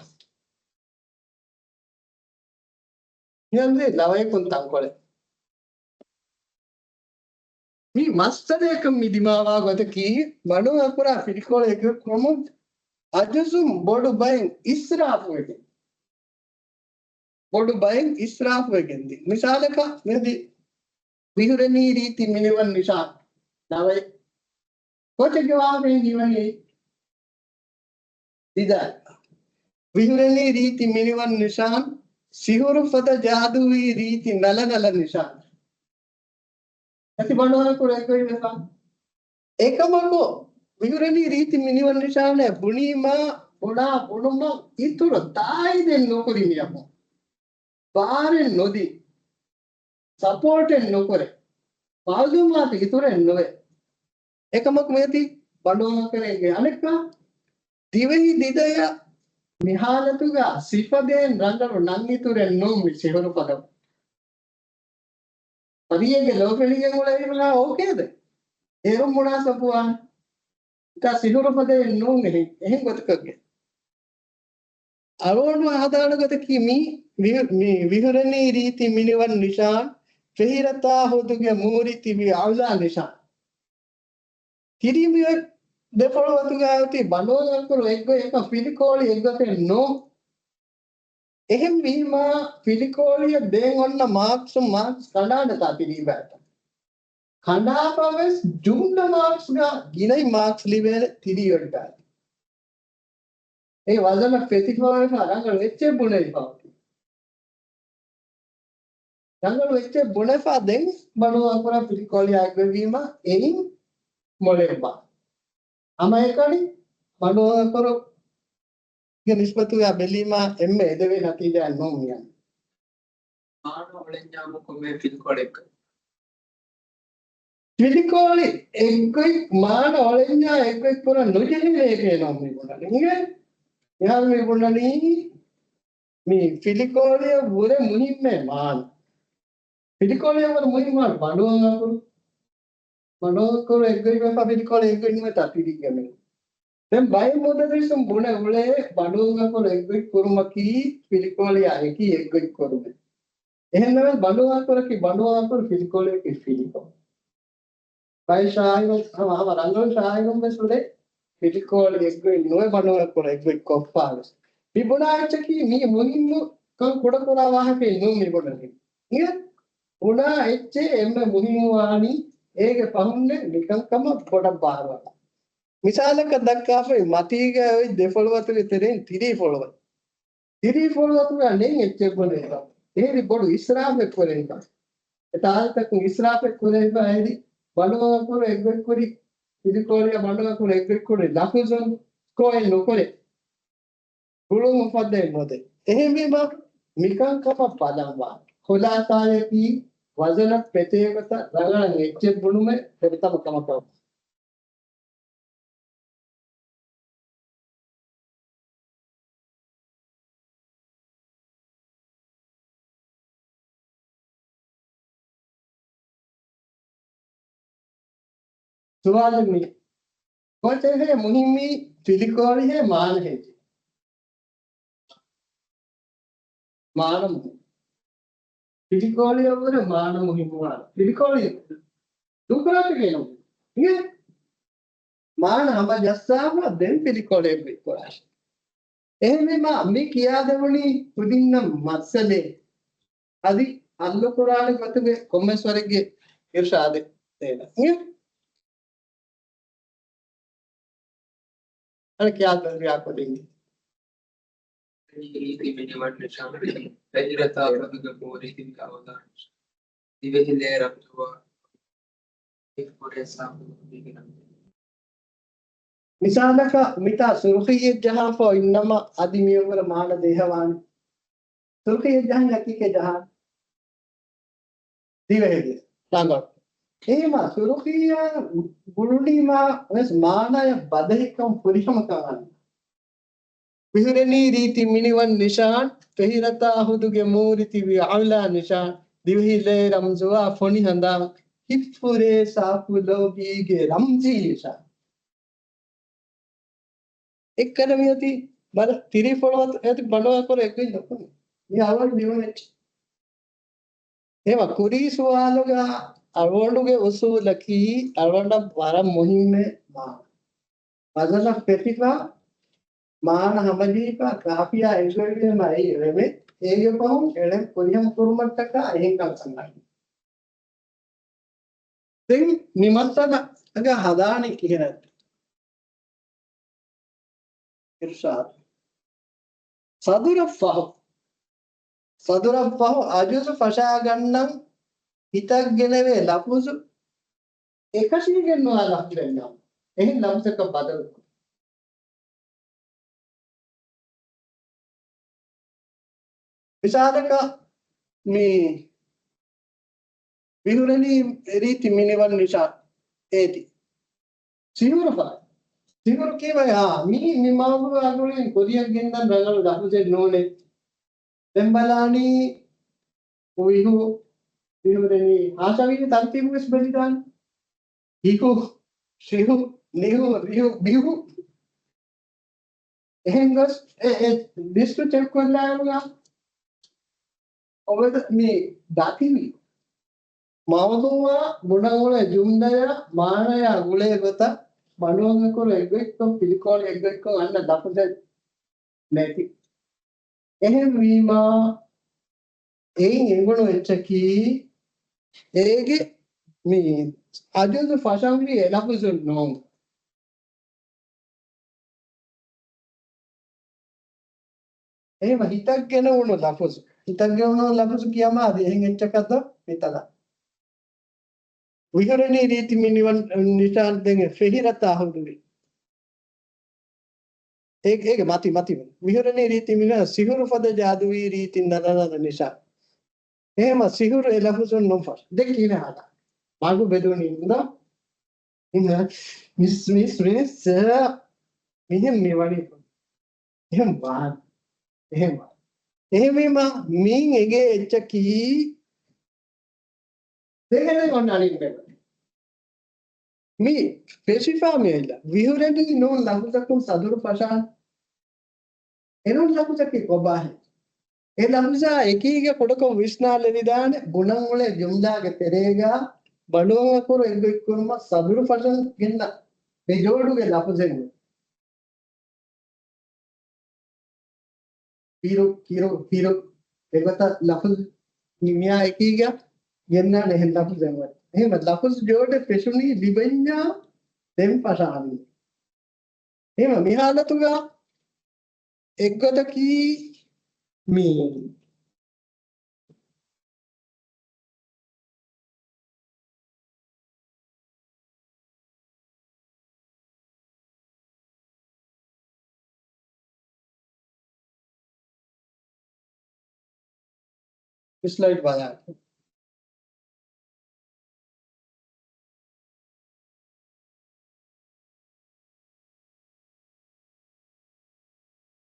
މިއަންނަ ލަވަޔަކުން ތަންކޮޅެއް. މި މައްސަލަޔަކަށް މި ދިމާވާ ގޮތަކީ، ބަނޑު އަކުރާ ފިލިކޯޅި އެކު ކުރުމުން އަޖުޒުން ބޮޑު ބައެއް އިސްރާފުވެގެން. ބޮޑު ބައެއް އިސްރާފުވެގެންދި. މިސާލަކަށް މެދި ވިހުރެނީ ރީތި މިނިވަން ނިޝާން ނަވައެއް. ކޯޗެއްގެ ވާހަކައިން ހީވަނީ ދިދާ. ވިހުރެނީ ރީތި މިނިވަން ނިޝާން، ސިހުރު ފަދަ ޖާދޫއީ ރީތި ނަލަ ނަލަ ނިޝާން. އަތި ބަނޑު އަކުރު އެއްގޮތް ވެފަ. އެކަމަކު، ވިހުރެނީ ރީތި މިނިވަން ނިޝާނެއް ބުނީމާ، ބުނާ ބުނުމަށް އިތުރު ތާއީދެއް ނުކުރި މިއަކު. ބާރެއް ނުދީ. ސަޕޯޓެއް ނުކުރޭ. މައުލޫމާތު އިތުރެއް ނުވޭ. އެކަމަކު މިއޮތީ ބަނޑު އަކުރެއްގެ އަނެއްކާ، ދިވެހި ދިދަޔަށް މި ހާލަތުގަ ސިފަގެއިން ރަނގަޅު ނަން އިތުރެއް ނޫން މި ސިހުރު ފަދަ. ފަރީއެއްގެ ލޯފެޅިގެން އުޅެވިފަ އޯކޭދެ. އޭރުން ބުނާ ސަފުވާން. ތާ ސިހުރު ފަދައެއް ނޫން އެހެން، އެހެން ގޮތަކަށްގެ. އަޅުގަނޑު ހަދާނެ ގޮތަކީ މީ ވިހު-، މީ ވިހުރެނީ ރީތި މިނިވަން ނިޝާން، ފެހިރަތާ ހުދުގެ މޫރި ތިބި އައުލާ ނިޝާން. ތިރީ މި ދެފޮޅު އަތުގަ އޮތީ ބަނޑު އަކުރު އެއްގޮތް އެކަ ފިލިކޯޅި އެއްގޮތެއް ނޫން. އެހެން ވީމާ، ފިލިކޯޅިއަށް ދޭން އޮންނަ މާކްސް، މާކްސް ކަނޑާނެތާ ތިރީ ބައިތަ؟ ކަނޑާފަވެސް ޖުމްލަ މާކްސްގަ ގިނައިން މާކްސް ލިބޭނެ ތިރީ އޮތް ބައިތަ. އެ ވަޒަނަށް ފެތިފަވެފަ ރަނގަޅު އެއްޗެއް ބުނެވިފަ އޮތީ. ރަނގަޅު އެއްޗެއް ބުނެފަ ދެން ބަނޑު އަކުރަށް ފިލިކޯޅިއާ އެއްގޮތްވީމަ އެއިން މޮޅެއްވާ. ހަމައެކަނި ބަނޑު އަކުރު ގެ ނިސްބަތުގަ ބެލީމާ އެންމެ އެދެވޭ ނަތީޖާއެއް ނޫން މިއަންނަ. މާނަ އޮޅެންޏާ ކޮންމެ ފިލިކޯޅެއްގަ. ފިލިކޯޅި އެއްގޮތް މާނަ އޮޅެންޏާ އެއްގޮތް ކުރަން ނުޖެހޭ އޭކޭ ނޫން މި ބުނަނީ. އިނގޭ؟ މިހާރު މި ބުނަނީ މި ފިލިކޯޅިއަށް ވުރެ މުހިއްމޭ މާނަ. ފިލިކޯޅިއަށް ވުރެ މުހިއްމު ވާން ބަނޑު އަކުރު. ބަނޑު އަކުރު އެއްގޮތް ވެފަ ފިލިކޯޅި އެއްގޮތް ނުވެތާ ތިރީގެ މެނު. ދެން ބައެއް މުދައްރިސުން ބުނެ އުޅޭ ބަނޑު އަކުރު އެއްގޮތް ކުރުމަކީ ފިލިކޯޅިއާ އެކީ އެއްގޮތް ކުރުމެއް. އެހެންނަމަވެސް ބަނޑު އަކުރަކީ ބަނޑު އަކުރު، ފިލިކޯޅިއަކީ ފިލިކޯ. ބައެއް ޝާއިރުން، ހަމަ، ހަމަ ރަނގަޅު ޝާއިރުން ވެސް އުޅޭ ފިލިކޯޅި އެއްގޮތް ނުވެ ބަނޑު އަކުރު އެއްގޮތް ކޮށްފާވެސް. މި ބުނާ އެއްޗަކީ މީ މުހިއްމު ކަން ކުޑަކުރާ ވާހަކައެއް ނޫން މި ބުނަނީ. އިނގޭ؟ ބުނާ އެއްޗެއް އެންމެ މުހިއްމު ވާނީ އޭގެ ފަހުންނޭ މިކަންކަމަށް ބޮޑަށް ބާރުއަޅާ. މިސާލަކަށް ދައްކާފައި މަތީގަ އޮތް ދެފޮޅު އަތުގެ ތެރެއިން ތިރީ ފޮޅުވަތް. ތިރީ ފޮޅު އަތުގަ ނެތް އެއްޗެއް ބުނެފަ. އެހެރީ ބޮޑު އިސްރާފެއް ކުރެވިފަ. އެ ތާއީދުތަކުން އިސްރާފެއް ކުރެވިފަ އެހެރީ ބަނޑު އަކުރު އެއްގޮތްކުރި، ފިލިކޯޅިއާ ބަނޑު އަކުރު އެއްގޮތްކުރި ލަފުޒުން ސްކޯއެއް ނުކުރޭ. ގުޅުން އުފައްދައެއް ނުދޭ. އެހެންވީމަ، މިކަންކަމަށް ބަލަންވާނެ. ޚުލާސާއަކީ، ވަޒަނަށް ފެތޭ ގޮތަށް ރަނގަޅަށް އެއްޗެއް ބުނުމެއް ފުރަތަމަ ކަމަކަށް. ސުވާލެއް މި. ކޯޗެއް ހޭ މުހިއްމީ ފިލިކޯޅި ހޭ މާނަ ހޭ؟ މާނަ މުހިއްމު. ފިލިކޯޅިއަށްވުރެ މާނަ މުހިއްމުވާނެ. ފިލިކޯޅި ދޫކުރާތަކޭ ނޫން. އިނގޭ؟ މާނަ ހަމަ ޖައްސާފަ ދެން ފިލިކޯޅި އެއްގޮތް ކުރާށި. އެހެންވީމާ މި ކިޔާދެވުނީ ކުދިންނަށް މައްސަލައެއް. އަދި ހައްލުކުރާނެ ގޮތުގެ ކޮންމެސް ވަރެއްގެ އިރުޝާދެއް ދޭނަ. އިނގޭ؟ އަނެއްކާ ދަރިޔާކޮށް ދިން. ފެހިރަތާ ހުދުގެ މޫރިތި ވި އަވަދާން ދިވެހި ލޭ ރަމްޒުވާ ހިތްފުރޭ ސާފު ލޯބީގެ ރަމްޒު. މިސާލަކަށް މިތާ ސުރުޚިއްޔެއް ޖަހާފަ އިންނަމަ އަދި މިއަށްވުރެ މާނަ ދޭހަވާނެ. ސުރުޚިއްޔެއް ޖަހަން އެކީކޭ ޖަހާނެ؟ ދިވެހި ރަނގަޅު. އެހެމަ ސުރުޚިއްޔާ ގުޅުނީމާ ވެސް މާނަޔަށް ބަދަހިކަން ފުރިހަމަކަން އަންނަ. ވިހުރެނީ ރީތި މިނިވަން ނިޝާން، ފެހިރަތާ ހުދުގެ މޫރިތި ވި އައުލާ ނިޝާން، ދިވެހި ލޭ ރަމްޒުވާ ފޮނި ހަނދާން، ހިތްފުރޭ ސާފު ލޯބީގެ ރަމްޒީ ނިޝާން. އެއްކަލަ މިއޮތީ ބަލަ، ތިރީ ފޮޅު އަތު އެތި ބަނޑުވާ ކުރ އެއްގޮތް ނުކުން. މި އަވަން ލިޔުނެއްޗެއް. އެމަ ކުރީ ސުވާލުގަ އަޅުގަނޑުގެ އުސޫލަކީ އަޅުގަނޑަށް ވަރަށް މުހިންމޭ މާނަ. ވަޒަނަށް ފެށިފަ، މާނަ ހަމަޖެހިފަ، ކާފިޔާ އެއްގޮތްވީމަ އެއީ ރެމެ. އޭގެ ފަހުން އެޅެން ފުރިހަމަ ކުރުމަށްޓަކާ އެހެން ކަންކަން އައި. ދެން މި މައްސަލަ އަގަ ހަދާނީ ކިހިނެއް؟ އިރްޝާދު. ސަދުރަށް ފަހު، ސަދުރަށް ފަހު އަޖުޒު ފަށާގަންނަން ހިތަށް ގެނެވޭ ލަފުޒު އެކަށީގެން ނުވާ ލަފުޒެއް ނަމަ، އެހެން ލަފުޒަކަށް ބަދަލުކުރުން. މިސާލަކަށް މި ވިހުރެނީ ރީތި މިނިވަން ނިޝާ އޭތި. ސިހުރު ފަހަ. ސިހުރު ކީވައި ހާ، މީ، މި މައުޟޫޢާ ގުޅިގެން ކުރިއަށް ގެންދަން ރަނގަޅު ލަފުޒެއް ނޫނޭ. ދެން ބަލާނީ ވިހު، ވިހުރެނީ ހާސަވީ ތަރުތީބު ވެސް ބެލިދާނެ. ހިހު، ޝިހު، ނިހު، ރިހު، ބިހު. އެހެން ގޮސް އެ، އެ ލިސްޓު ޗެކް ކޮށްލާއިރުގަ އޮވެދަ މި ދަތިވި މައުޟޫޢާ ބުނަން އުޅޭ ޖުމްލަޔާ މާނަޔާ ގުޅޭ ގޮތަށް ބަނޑުވަން އަކުރު އެއްގޮތްކޮށް ފިލިކޯޅި އެއްގޮތްކޮށް އަންނަ ލަފުޒެއް ނެތި. އެހެންވީމާ، އެއިން އެނގުނު އެއްޗަކީ، އޭގެ މި އަޖުޒު ފަށަންވީ އެ ލަފުޒުން ނޫން. އެހެމަ ހިތަށް ގެނެވުނު ލަފުޒު. ހިތަށް ގެނެވުނު ލަފުޒު ކިޔަމާ އަދި އެހެން އެއްޗަކަށް ދޯ މިތަނަށް. ވިހުރެނީ ރީތި މިނިވަން ނިޝާން ދެން ފެހިރަތާ ހުދުވި. އޭ-، އޭގެ މަތި، މަތި. ވިހުރެނީ ރީތި މިނިވަން ސިހުރު ފަދަ ޖާދުވީ ރީތި ނަރަނަރ ނިޝާން. އެހެމަ ސިހުރު އެ ލަފުޒުން ނުން ފަށް. ދެ ކިހިނެއް ހަދާ. މަގު ބެލުނީ ނުން ދޯ. މިސް، މިސް، މިސް، މިސް، މިހެން މިވަނީ. އެހެން ވާން. އެހެން ވާން. އެހެންވީމާ، މިން އެނގޭ އެއްޗަކީ، ދެން އޮންނަ އަނެއް ބެލުން. މި ފެށިފާ މި އެއްލަ. ވިހުރެނީ ނޫން ލަފުޒަކުން ސަދުރު ފަށާން. އެނޫން ލަފުޒަކީ ކޮބާހެން؟ އެ ލަފުޒާ އެކީގެ ކުޑަކޮށް ވިސްނާލެވިދާނެ ބުނަން އުޅޭ ޖުމްލާގެ ތެރޭގަ ބަނޑުވަން އަކުރު އެއްގޮތްކުރުމަށް ސަދުރު ފަށަން ގެންނަ އެ ޖޯޑުގެ ލަފުޒެއް ނޫން. ކިރު، ކިރު، ކިރު. އެގޮތަށް ލަފުޒު މި-، މިއާ އެކީގަ ގެންނާނެ އެހެން ލަފުޒެއް ނުވަތަ. އެހެން ލަފުޒު ޖޯޑެއް ފެށުނީ ލިބެންޏާ ދެން ފަށާނީ. އެހެން މި ހާލަތުގަ އެއްގޮތަކީ މި ސްލައިޑް ބަލާން.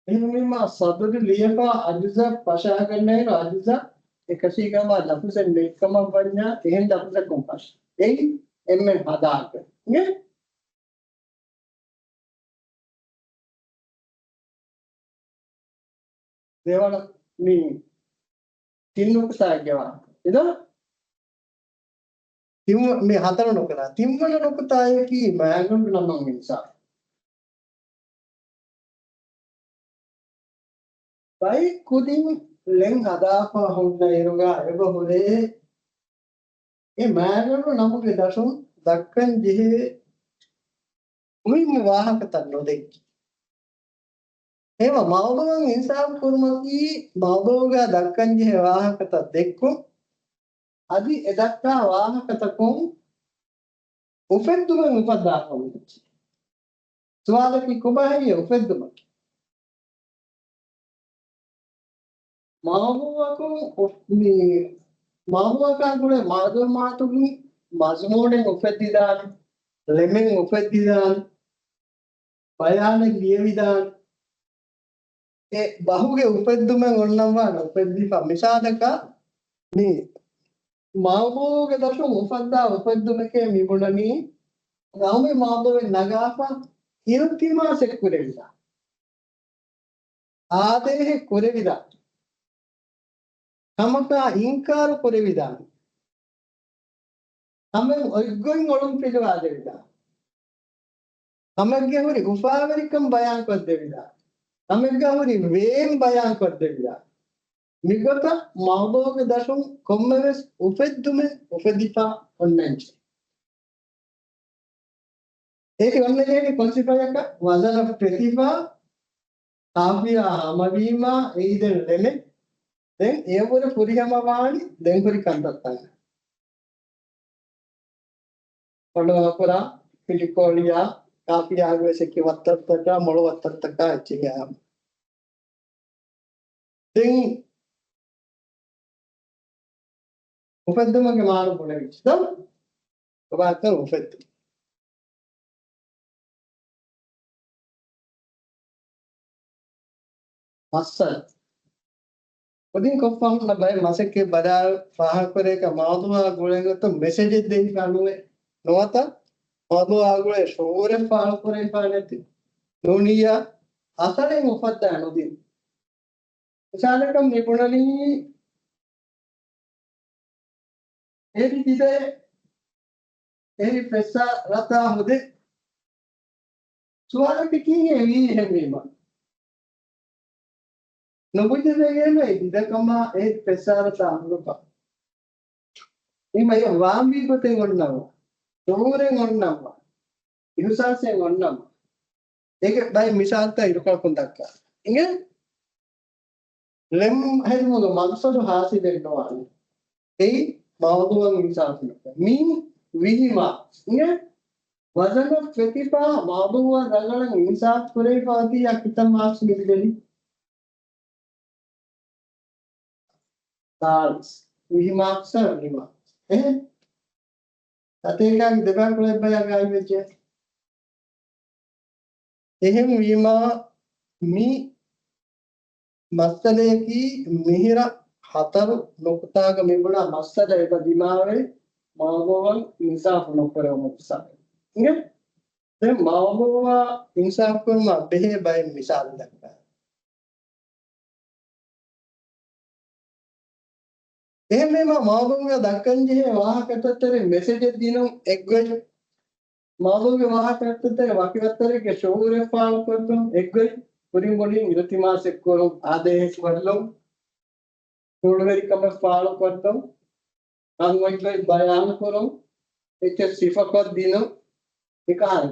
އެހެންވީމާ، ސަދުރު ލިޔެފާ އަޖުޒަށް ފަށާގަންނައިރު، އަޖުޒަށް އެކަށީގަމާ ލަފުޒެއް ނެތްކަމަށް ވަންޏާ، އެހެން ލަފުޒަކުން ފަށް. އެއީ އެންމެ ހަދާކަށް. ދެވަނަ މި ތިން ނުކުތާއެއްގެ ވާހަކަ. އިނާ؟ ތިން، މި ހަތަރު ނުކުތާ. ތިންވަނަ ނުކުތާއަކީ މާގަނޑު ނަމަށް އިންސާފު. ބައެއް ކުދިން ޅެން ހަދާފަ ހުންނަ އިރުގަ އެބަ ހުރޭ އެ މާގަނޑު ނަމުގެ ދަށުން ދައްކަން ޖެހޭ މުހިއްމު ވާހަކަތައް ނުދެއްކި. އެހެންވީމަ މައުޟޫޢަށް އިންސާފު ކުރުމަކީ މައުޟޫޢުގަ ދައްކަންޖެހޭ ވާހަކަތައް ދެއްކުން، އަދި އެ ދައްކާ ވާހަކަތަކުން އުފެއްދުމެއް އުފައްދާ ކަމަށް. ސުވާލަކީ ކޮބާ ހެއްޔޭ އުފެއްދުމަކީ؟ މައުޟޫޢަކުން އު-، މި މައުޟޫޢަކާ ގުޅޭ މަޢުލޫމާތުގެ މަޒުމޫނެއް އުފެއްދިދާނެ، ޅެމެއް އުފެއްދިދާނެ، ބަޔާނެއް ލިޔެވިދާނެ. އެ ބަހުގެ އުފެއްދުމެއް އޮންނަންވާނެ އުފެއްދިފަ. މިސާލަކަށް މި މައުޟޫޢުގެ ދަށުން އުފައްދާ އުފެއްދުމެކޭ މިބުނަނީ ގައުމީ މައުޟޫޢެއް ނަގާފަ އިލްތިމާސެއް ކުރެވިދާނެ. އާދޭހެއް ކުރެވިދާނެ. ކަމަކާ އިންކާރު ކުރެވިދާނެ. ކަމެއް އޮތްގޮތް އޮޅުން ފިލުވާދެވިދާނެ. ކަމެއްގެ ހުރި އުފާވެރިކަން ބަޔާންކޮށްދެވިދާނެ. ކަމެއްގަ ހުރި ވޭން ބަޔާންކޮށްދެވިދާނެ. މިގޮތަށް މައުޟޫޢުގެ ދަށުން ކޮންމެވެސް އުފެއްދުމެއް އުފެދިފަ އޮންނަންޖެހޭ. އޭގެ އޮންނަންޖެހޭނީ ކޮން ސިފައަކަށް؟ ވަޒަނަށް ފެތިފަ، ޤާފިޔާ ހަމަވީމާ، އެއީ ދެން ޅެމެއް. ދެން އެޔަށްވުރެ ފުރިހަމަ ވާނީ ދެން ހުރި ކަންތައްތައް. ފޮނުވާކުރާ، ފިލިކޯޅިއާ، ޤާފިޔާގެ ވެސް އެކި ވައްތަރުތަކާ، މޮޅު ވައްތަރުތަކާ އެއްޗެހި އާ. ދެން އުފެއްދުމުގެ މާނަ ބުނެވިއްޖެ. ކޮބާތޯ އުފެއްދުން؟ މައްސަލަ. ކުދިން ކޮށްފަ ހުންނަ ބައެއް މަސައްކަތް ބަލާ ފާހަގަކުރޭކަށް މައުޟޫޢާ ގުޅޭ ގޮތަށް މެސެޖެއް ދެވިފަ ނުވޭ. ނުވަތަ މައުޟޫޢާ ގުޅޭ ޝުޢޫރެއް ފާޅުކުރެވިފަ ނެތި. ނޫނިއްޔާ އަސަރެއް އުފައްދާ ނުދިން. މިސާލަކަށް މި ބުނަނީ އެހެރި ދިދައެއް، އެހެރި ފެއްސާ ރަތާ ހުދެ. ސުވާލަކީ ކީއްހޭ ވީ އެހެންވީމަ؟ ނުބުނެވޭނެ ދިދަކަމާ އެހެރި ފެއްސާ ރަތާ ހުދުކަން. އެހެންވީމަ ވާންވީ ގޮތެއް އޮންނަމަ، ޝުޢޫރެއް އޮންނަމަ، އިޙުސާސެއް އޮންނަމަ. އޭގެ ބައެއް މިސާލުތައް އިރުކޮޅަކުން ދައްކާ. އިނގޭ؟ ޅެމް ހެދުމުގެ މަގްސަދު ހާސިލެއް ނުވާނެ. އެއީ މައުޟޫޢަށް އިންސާފު ނުކުރޭ. މި ވިހި މާ. އިނގޭ؟ ވަޒަނަށް ފެތިފަ މައުޟޫޢަށް ރަނގަޅަށް އިންސާފު ކުރެވިފަ އޮތީ ކިތައް މާކްސް މި ލިބެނީ؟ ސާޅީސް. ވިހި މާކްސް ވިހި މާކްސް. އެހެން؟ ތަތޭކާގެ ދެބައިކުޅަ އެއްބަޔަށް ގާތްވެއްޖެ. އެހެންވީމާ، މި މައްސަލަޔަކީ މިހިރަ ހަތަރު ނުކުތާގަ މިބުނާ މައްސަލަ އެބަ ދިމާވެ، މައުޟޫޢަށް އިންސާފު ނުކުރެވުމުގެ ސަބަބު. އިނގޭ؟ ދެން މައުޟޫޢަށް އިންސާފު ކުރުމަށް ބެހޭ ބައެއް މިސާލު ދައްކާ. އެހެންވީމާ، މައުޟޫޢުގަ ދައްކަންޖެހޭ ވާހަކަތައްތެރެ މެސެޖެއް ދިނުން އެއްގޮތް، މައުޟޫޢުގެ ވާހަކަތައްތެރެ ވަކިވައްތަރެއްގެ ޝުޢޫރެއް ފާޅުކޮށްލުން އެއްގޮތް، ކުރިން ބުނިން އިލްތިމާސެއް ކުރުން، އާދޭހެއް ކުރުން، ކުޅުވެރިކަމެއް ފާޅުކޮށްލުން، ކަން އޮތްގޮތް ބަޔާންކުރުން، އެއްޗެއް ސިފަކޮށްދިނުން، އެކަހަލަ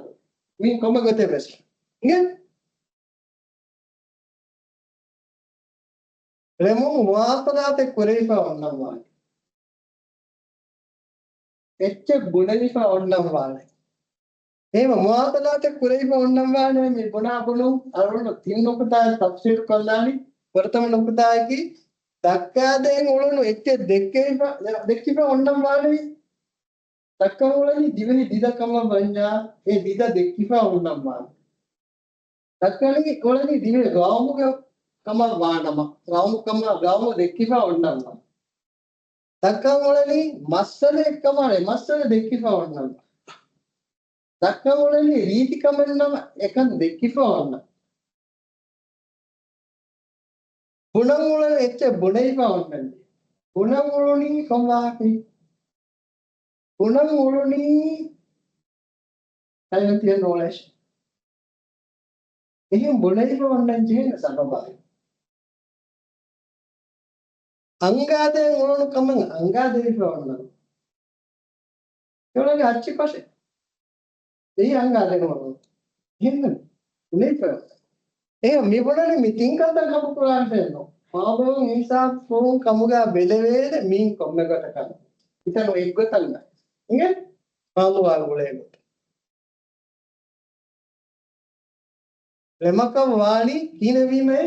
މީ ކޮންމެ ގޮތެއް ވެސް. އިނގޭ؟ ޅެމުން މުވާޞަލާތެއް ކުރެވިފަ އޮންނަންވާނެ. އެއްޗެއް ބުނެވިފަ އޮންނަންވާނެ. އެހެންވީމަ މުވާޞަލާތެއް ކުރެވިފަ އޮންނަންވާނެ މި ބުނާ ބުނުން އަޅުގަނޑު ތިން ނުކުތާއެއް ތަފްސީލު ކޮށްލާނީ. ފުރަތަމަ ނުކުތާއަކީ ދައްކާދޭން އުޅުނު އެއްޗެއް ދެއްކެވިފަ، ދެއްކިފަ އޮންނަންވާނެ. ދައްކަން އުޅެނީ ދިވެހި ދިދަ ކަމަށް ވަންޏާ، އެ ދިދަ ދެއްކިފަ އޮންނަންވާނެ. ދައްކަނީ އުޅެނީ ދިވެހި ގައުމުގެ ކަމަށް ވާނަމަ، ގައުމު ކަމަށް، ގައުމު ދެއްކިފަ އޮންނަންވާނެ. ދައްކަން އުޅެނީ މައްސަލައެއް ކަމަށް، އެ މައްސަލަ ދެއްކިފަ އޮންނަންވާނެ. ދައްކަން އުޅެނީ ރީތި ކަމެއް ނަމަ، އެކަން ދެއްކިފަ އޮންނަން. ބުނަން އުޅެން އެއްޗެއް ބުނެވިފަ އޮންނަން. ބުނަން އުޅުނީ ކޮން ވާހަކައެއް؟ ބުނަން އުޅުނީ ކަލޭމެން ތިޔަ ނޯޅޭޝް. އެހެން ބުނެވިފަ އޮންނަން ޖެހޭނެ ސަބަބާއި. އަންގާދޭން އުޅުނު ކަމަށް އަންގާދެވިފަ އޮންނަން. އެ އުޅެނީ އައްޗި ފަށެއް. އެއީ އަންގާދޭން އުޅުނު. އެހެން ބުނެވިފަ. އެ މިބުނަނީ މި ތިން ކަންތައް ކަމަކުރާށޭ ނޯ. މާބޮޑު އިންސާފު ކުރުން ކަމުގަ ބެލެވޭނެ މީން ކޮންމެ ގޮތަކަށް. އިތަނު އެއްގޮތަށް ނަ. އިނގޭ؟ މާބޮޑު އުޅޭ ގޮތަށް. ޅެމަކަށް ވާނީ ކިހިނެއްވީމައޭ؟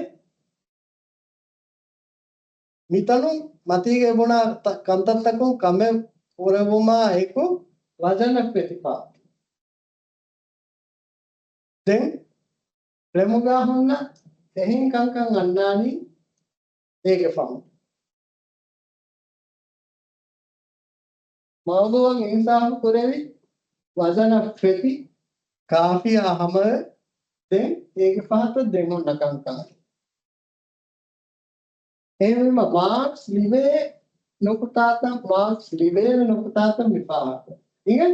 މިތަނުން މަތީގަ ބުނާ ތަ-، ކަންތައްތަކުން ކަމެއް ކުރެވުމާ އެކު ވަޒަނަށް ފެތިފާ. ދެން ޅެމުގާ ހުންނަ އެހެން ކަންކަން އަންނާނީ އޭގެ ފަހުން. މައުޟޫއަށް އިންސާފު ކުރެވި ވަޒަނަށް ފެތި ކާފިޔާ ހަމަވެ ދެން އޭގެ ފަހަތަށް ދެން އޮންނަ ކަންކަން. އެހެންވީމަ މާކްސް ލިބޭ ނުކުތާތައް، މާކްސް ލިބޭ ނުކުތާތައް މި ފާހަގަ. އިނގޭ؟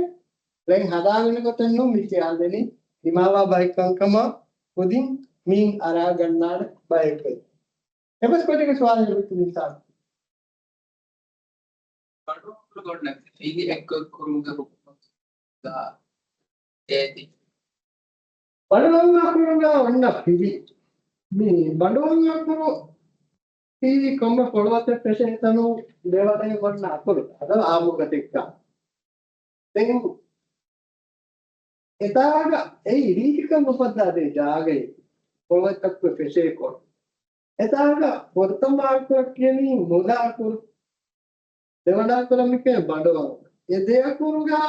ދެން ހަދާގަނެ ގޮތެއް ނޫން މި ކިޔާދެނީ ތިމާވާ ބައެއް ކަންކަމަށް ކުދިން މީން އަރާގަންނާނެ ބައެއް ކަން. އެބަސް ކޮޓީގެ ސުވާލެއް ވިއްތު މިސާލް. ބަނޑުއަނބުރު ގޮންނަ ފިލި އެއްގޮތްކުރުމުގެ ހުކުމަކީ އޭތި. ބަނޑުއަނބުރުގަ އޮންނަ ފިލި. މި ބަނޑުއަނބުރު ކޮންމެ ފޮޅުވަތެއް ފެށޭ ތަނު ދެވަނައެއް އޮންނަ އަކުރު. އަދަ އާއްމު ގޮތެއްގަ. ދެން އެތާގަ އެއީ ރީތިކަން އުފައްދާދޭ ޖާގައެއް ފޮޅުވަތަކުގެ ފެށޭކޮށް. އެތާގަ ފުރަތަމަ އަކުރަށް ކިޔަނީ މުލަ އަކުރު. ދެވަނަ އަކުރަށް މިކިޔަނީ ބަނޑު އަކުރު. އެ ދެ އަކުރުގަ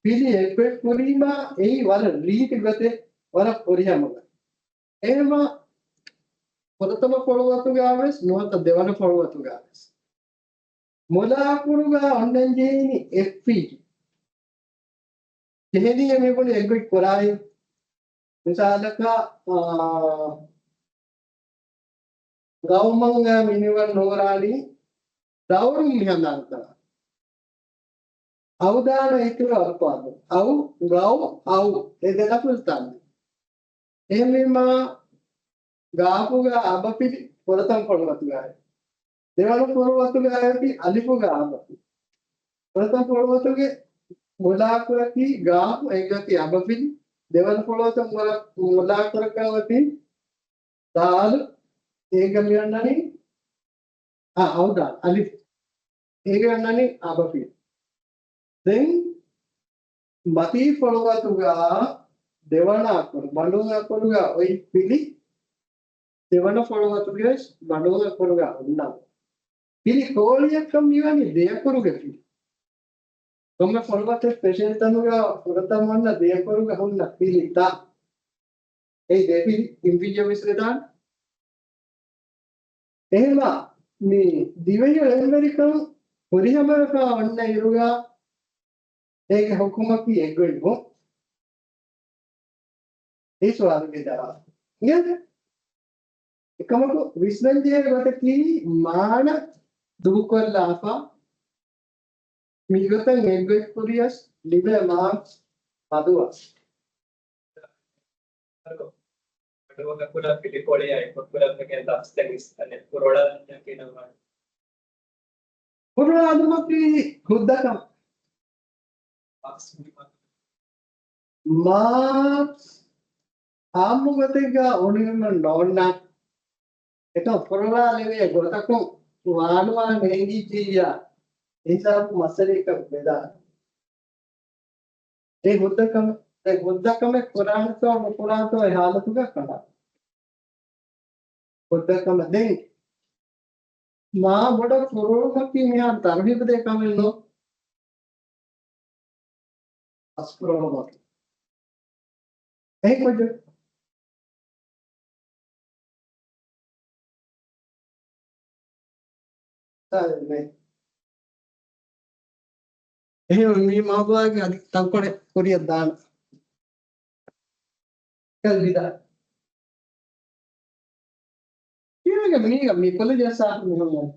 ފިލި އެއްބައެއް ކުރީމާ އެއީ ވަރަށް ރީތި ގޮތެއް ވަރަށް ފުރިހަމަ ގޮތެއް. އެހެންވީމާ ފުރަތަމަ ފޮޅުވަތުގަ ވެސް ނުވަތަ ދެވަނަ ފޮޅުވަތުގަ ވެސް މުލަ އަކުރުގަ އޮންނަން ޖެހޭނީ އެފް އީ. ޖެހެނީ މިބުނި އެއްގޮތް ކުރާއި. މިސާލަކަށް، އާ، ގައުމަށް މިނިވަން ނޫރާނީ ދައުރުން މިހަނދާންތަނަށް. އައުދާނަ އިތުރު އަލްފާޟު. އައު، ގައު، އައު. އެ ދެ ލަފުޒު ތާނީ. އެހެންވީމާ، ގާފުގަ އަބަފިލި ފުރަތަމަ ފޮޅުވަތުގައި. ދެވަނަ ފޮޅުވަތުގައި އަލިފުގަ އަބަފިލި. ފުރަތަމަ ފޮޅުވަތުގެ މުލައަކުރަކީ ގާފު އެއްގޮތީ އަބަފިލި. ދެވަނަ ފޮޅުވަތަށް މުލަ-، މުލައަކުރަކަށް އޮތީ ދާލު. އޭގަ މިއޮންނަނީ، އާ، އައުދާ، އަލިފް. އޭގަ އޮންނަނީ އަބަފިލި. ދެން މަތީ ފޮޅުވަތުގަ ދެވަނަ އަކުރު، ބަނޑު އަކުރުގަ އޮތް ފިލި، ދެވަނަ ފޮޅުވަތުގެ ވެސް ބަނޑު އަކުރުގަ އޮންނަ ފިލި ކޯޅިއަކަށް މިވަނީ ދެ އަކުރުގެ ފިލި. ކޮންމެ ފޮޅުވަތެއް ފެށޭ ތަނުގަ ފުރަތަމަ އޮންނަ ދެ އަކުރުގަ ހުންނަ ފިލިތައް. އެއީ ދެ ފިލި އިންފިއްޔަ ވެސް ވެދާނެ. އެހެންވީމާ، މި ދިވެހި ޅެންވެރިކަން ފުރިހަމަވެފަ އޮންނަ އިރުގަ އޭގެ ހުކުމަކީ އެއްގޮތް ނޫން. އެ ސުވާލުގެ ޖަވާބު. އިނގޭތަ؟ އެކަމަކު ވިސްނަންޖެހޭ ގޮތަކީ މާނަ ދޫކޮށްލާފަ މިގޮތަށް އެއްގޮތް ކުރިޔަސް ލިބޭ މާކްސް ފަދުވާ. ކުރުޅާލުމަކީ ހުއްދަކަމެއް. މާކްސް އާއްމު ގޮތެއްގަ އުނިވެމެން ނޯންނާ. އެކަން ފުރޮޅާލެވޭ ގޮތަކުން ވާނުވާ ނޭނގިއްޖިއްޔާ ހިސާބު މައްސަލައަކަށް ވެދާނެ. އެ ހުއްދަކަމެއް، އެ ހުއްދަކަމެއް ކުރާނެތޯ ނުކުރާނެތޯ އެ ހާލަތުގަ ކަނޑާ. ހުއްދަކަމެއް ދެން މާ ބޮޑަށް ފުރޮޅުމަކީ މިހާރު ތަރުހީބު ދޭ ކަމެއް ނޫން. އަސްކުރޮޅުމަކީ. އެހެން ކުއްޖެއް. އެހެން މި މައުޟޫޢަކީ އަދި ތަންކޮޅެއް ކުރިއަށް ދާނަން. ކަލް ވިދާ. ކިޔާގެ މީގަ މި ކޮލެޖަށް ސާފު މިހުން.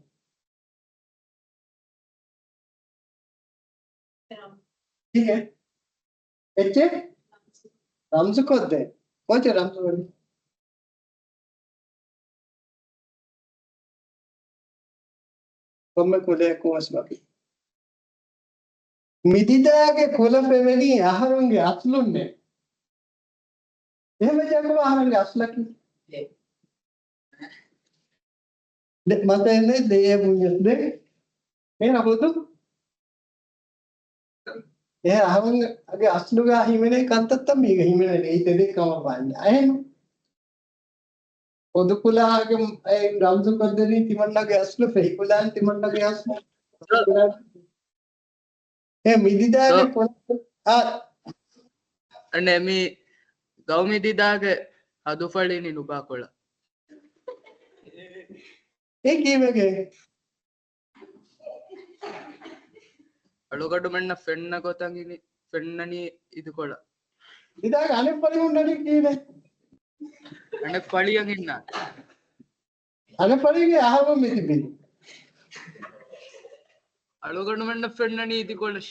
ކީއެއް؟ އެއްޗެއް؟ ރަމްޒު ކޮށްދޭ. ކޯޗެއް ރަމްޒު ވަނީ؟ ކޮންމެ ކުލައަކުން ވެސް ވަކި. މިދިދާގެ ކުލަ ފެންނަނީ އަހަރުންގެ އަސްލުންނޭ. އެހެންވެއްޖެއަކަމަ އަހަރެންގެ އަސްލަކީ ދެ މަތައެއް ނެތް ދެއޭ ބުންޏަސް ދެ. އޭނަ ހުދު. އެ އަހަރުންގެ އަސްލުގަ ހިމެނޭ ކަންތައްތައް މީގަ ހިމެނޭ އެއީ ތެދެއް ކަމަށް ވާނެ. އެހެން. ހުދު ކުލާގެ ރަމްޒު ކޮށްދެނީ ތިމަންނަގެ އަސްލު ފެހި ކުލާން ތިމަންނަގެ އަސްލު. އެ މިދިދާގެ ކޮޅަށް އާ. އަނެ މި ގައުމި ދިދާގެ ހަދުފަޅީނި ނުބާ ކޮޅަށް. އެ ކީއްވެގެ؟ އަޅުގަޑުމެންނަށް ފެންނަ ގޮތަށް އިނި ފެންނަނީ އިދިކޮޅަށް. ދިދާގެ އަނެއް ފަޅި ހުންނަނީ ކީއްވެ؟ އަނެއް ފަޅިއަށް އިންނާ. އަނެއް ފަޅީގެ އަހަރުން މިތިބީ. އަޅުގަނޑުމެންނަށް ފެންނަނީ އިދިކޮޅަށް.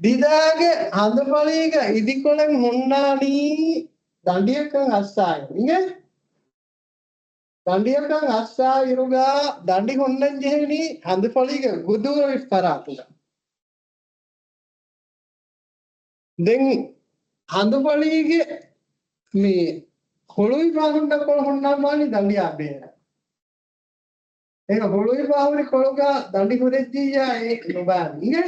ދިދާގެ ހަނދުފަޅީގަ އިދިކޮޅެއް ހުންނާނީ ދަނޑިއަކަށް އައްސާއިރު. އިނގޭ؟ ދަނޑިއަކަށް އައްސާ އިރުގަ ދަނޑި ހުންނަން ޖެހެނީ ހަނދުފަޅީގެ ގުދޫރަވި ފަރާތުގަ. ދެން ހަނދުފަޅީގެ މި ހުޅުވިފަ ހުންނަ ކޮޅު ހުންނާން ވާނީ ދަނޑިއާ ބޭރަށް. އޭނަ ހުޅުވިފަ ހުރި ކޮޅުގަ ދަނޑި ހުރެއްޖިއްޔާ އެ ނުބާނީ. އިނގޭ؟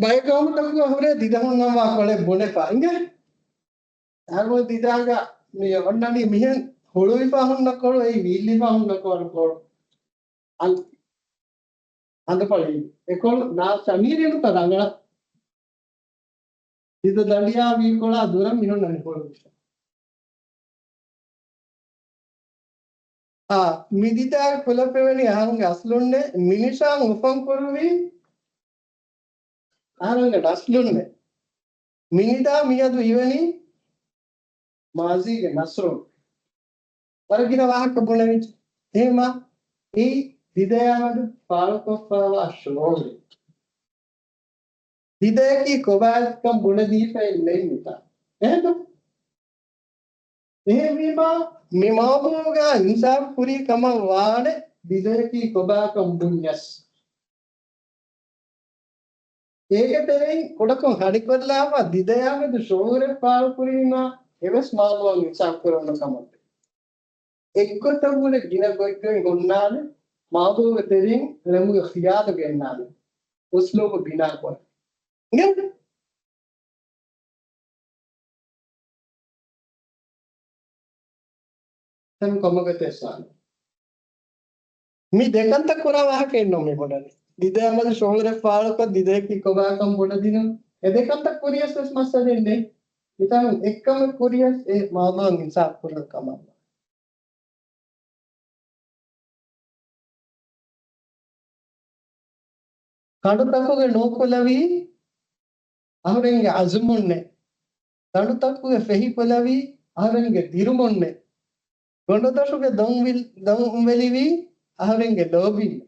ބައެއް ގައުމުތަކުގަ ހުރޭ ދިދަ ހުންނަންވާ ކޮޅެއް ބުނެފަ. އިނގޭ؟ އަހަރުމެން ދިދާގަ މި އޮންނަނީ މިހެން ހުޅުވިފަ ހުންނަ ކޮޅު، އެއީ ވީއްލިފަ ހުންނަ ކޮޅު، ކޮޅު. އަން-، ހަނދުފަޅީ. އެކޮޅު ނާ ސަމީރިނުތަ ރަނގަޅަށް. ދިދަ ދަނޑިއާ ވީ ކޮޅާ ދުރަށް މި ހުންނަނީ ކޮޅު. އާ، މި ދިދާގެ ކުލަ ފެވެނީ އަހަރުންގެ އަސްލުންނޭ. މިނިޝާން އުފަން ކުރުވީ އަހަރުންގެ ނަސްލުންނޭ. މިނިދާ މިއަދު އިވެނީ މާޒީގެ ނަސްރުން. ވަރަށް ގިނަ ވާހަކަ ބުނެވިއްޖެ. އެހެންމާ އެއީ ދިދަޔާމެދު ފާޅުކޮށްފައިވާ ޝުޢޫރެއް. ދިދަޔަކީ ކޮބާތްކަން ބުނެދީފައެއް ނެތް މިތާ. އެހެންތަ؟ އެހެންވީމާ، މި މައުޟޫޢުގަ އިންސާފު ކުރީ ކަމަށް ވާނެ ދިދަޔަކީ ކޮބާކަން ބުންޏަސް. އޭގެ ތެރެއިން ކުޑަކޮށް ހަނިކޮށްލާފަ ދިދަޔާމެދު ޝުޢޫރެއް ފާޅުކުރީމާ، އެވެސް މައުޟޫޢަށް އިންސާފު ކުރެވުނު ކަމަށްވޭ. އެއްގޮތަށްވުރެ ގިނަ ގޮތްގޮތް ހުންނާނެ، މައުޟޫޢުގެ ތެރެއިން ޢިލްމުގެ ޚިޔާލު ގެންނާނެ، އުސްލޫބު ބިނާކޮށް. އިނގޭތަ؟ ދެން ކޮންމެ ގޮތެއް ސާން. މި ދެކަންތައް ކުރާ ވާހަކައެއްނު މި ބުނަނީ. ދިދަޔާމެދު ޝުޢޫރެއް ފާޅުކޮށް، ދިދަޔަކީ ކޮބާކަން ބުނެދިނުން. އެ ދެކަންތައް ކުރިޔަސް ވެސް މައްސަލައެއް ނެތް. މިތާނު އެއްކަމެއް ކުރިޔަސް އެ މައުޟޫޢަށް އިންސާފު ކުރުން ކަމަށް. ކަނޑުތަކުގެ ނޫކުލަވީ އަހުރެންގެ އަޒުމުންނޭ. ދަނޑުތަކުގެ ފެހިކުލަވީ އަހުރެންގެ ދިރުމުންނޭ. ގޮނޑުދޮށުގެ ދޮންވިލް-، ދޮންވެލިވީ އަހުރެންގެ ލޯބިން.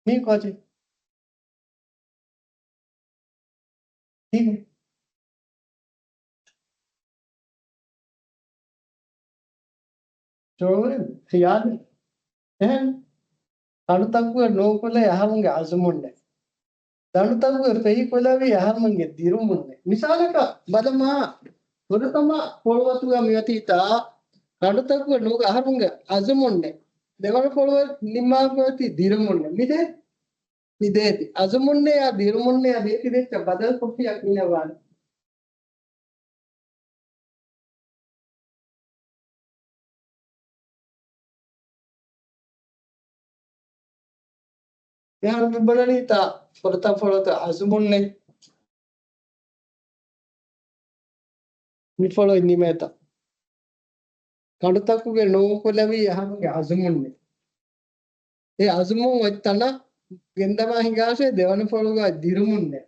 މީ ކޯޗެއް؟ ކީއްވެ؟ ޝުޢޫރެއް، ޚިޔާލެއް. އެހެން. ކަނޑުތަކުގެ ނޫކުލައި އަހަރުންގެ އަޒުމުންނޭ. ދަނޑުތަކުގެ ފެހި ކުލަވީ އަހަރުމެންގެ ދިރުމުންނޭ. މިސާލަކަށް ބަލަމާ، ފުރަތަމަ ފޮޅުވަތުގަ މިއޮތީތާ، ކަނޑުތަކުގެ ނޫކު އަހަރުމެންގެ އަޒުމުންނޭ. ދެވަނަ ފޮޅުވަތު ނިންމާފައި އޮތީ ދިރުމުންނޭ. މިދޭ، މިދޭތި. އަޒުމުންނޭ އާ ދިރުމުންނޭ އާ ދޭތި ދޭތި ބަދަލު ކޮށްފިއްޔާ ކިހިނެއް ވާނެ؟ އެހާ މި ބުނަނީތާ ފުރަތަމަ ފޮޅުވަތު އަޒުމުންނޭ. މި ފޮޅުވަތު ނިމޭތާ. ކަނޑުތަކުގެ ނޫކުލަވީ އަހަރުންގެ އަޒުމުންނޭ. އެ އަޒުމުން އޮތް ތަނަށް ގެންދަމާ ހިނގާށޭ ދެވަނަ ފޮޅުގަ ދިރުމުންނޭ.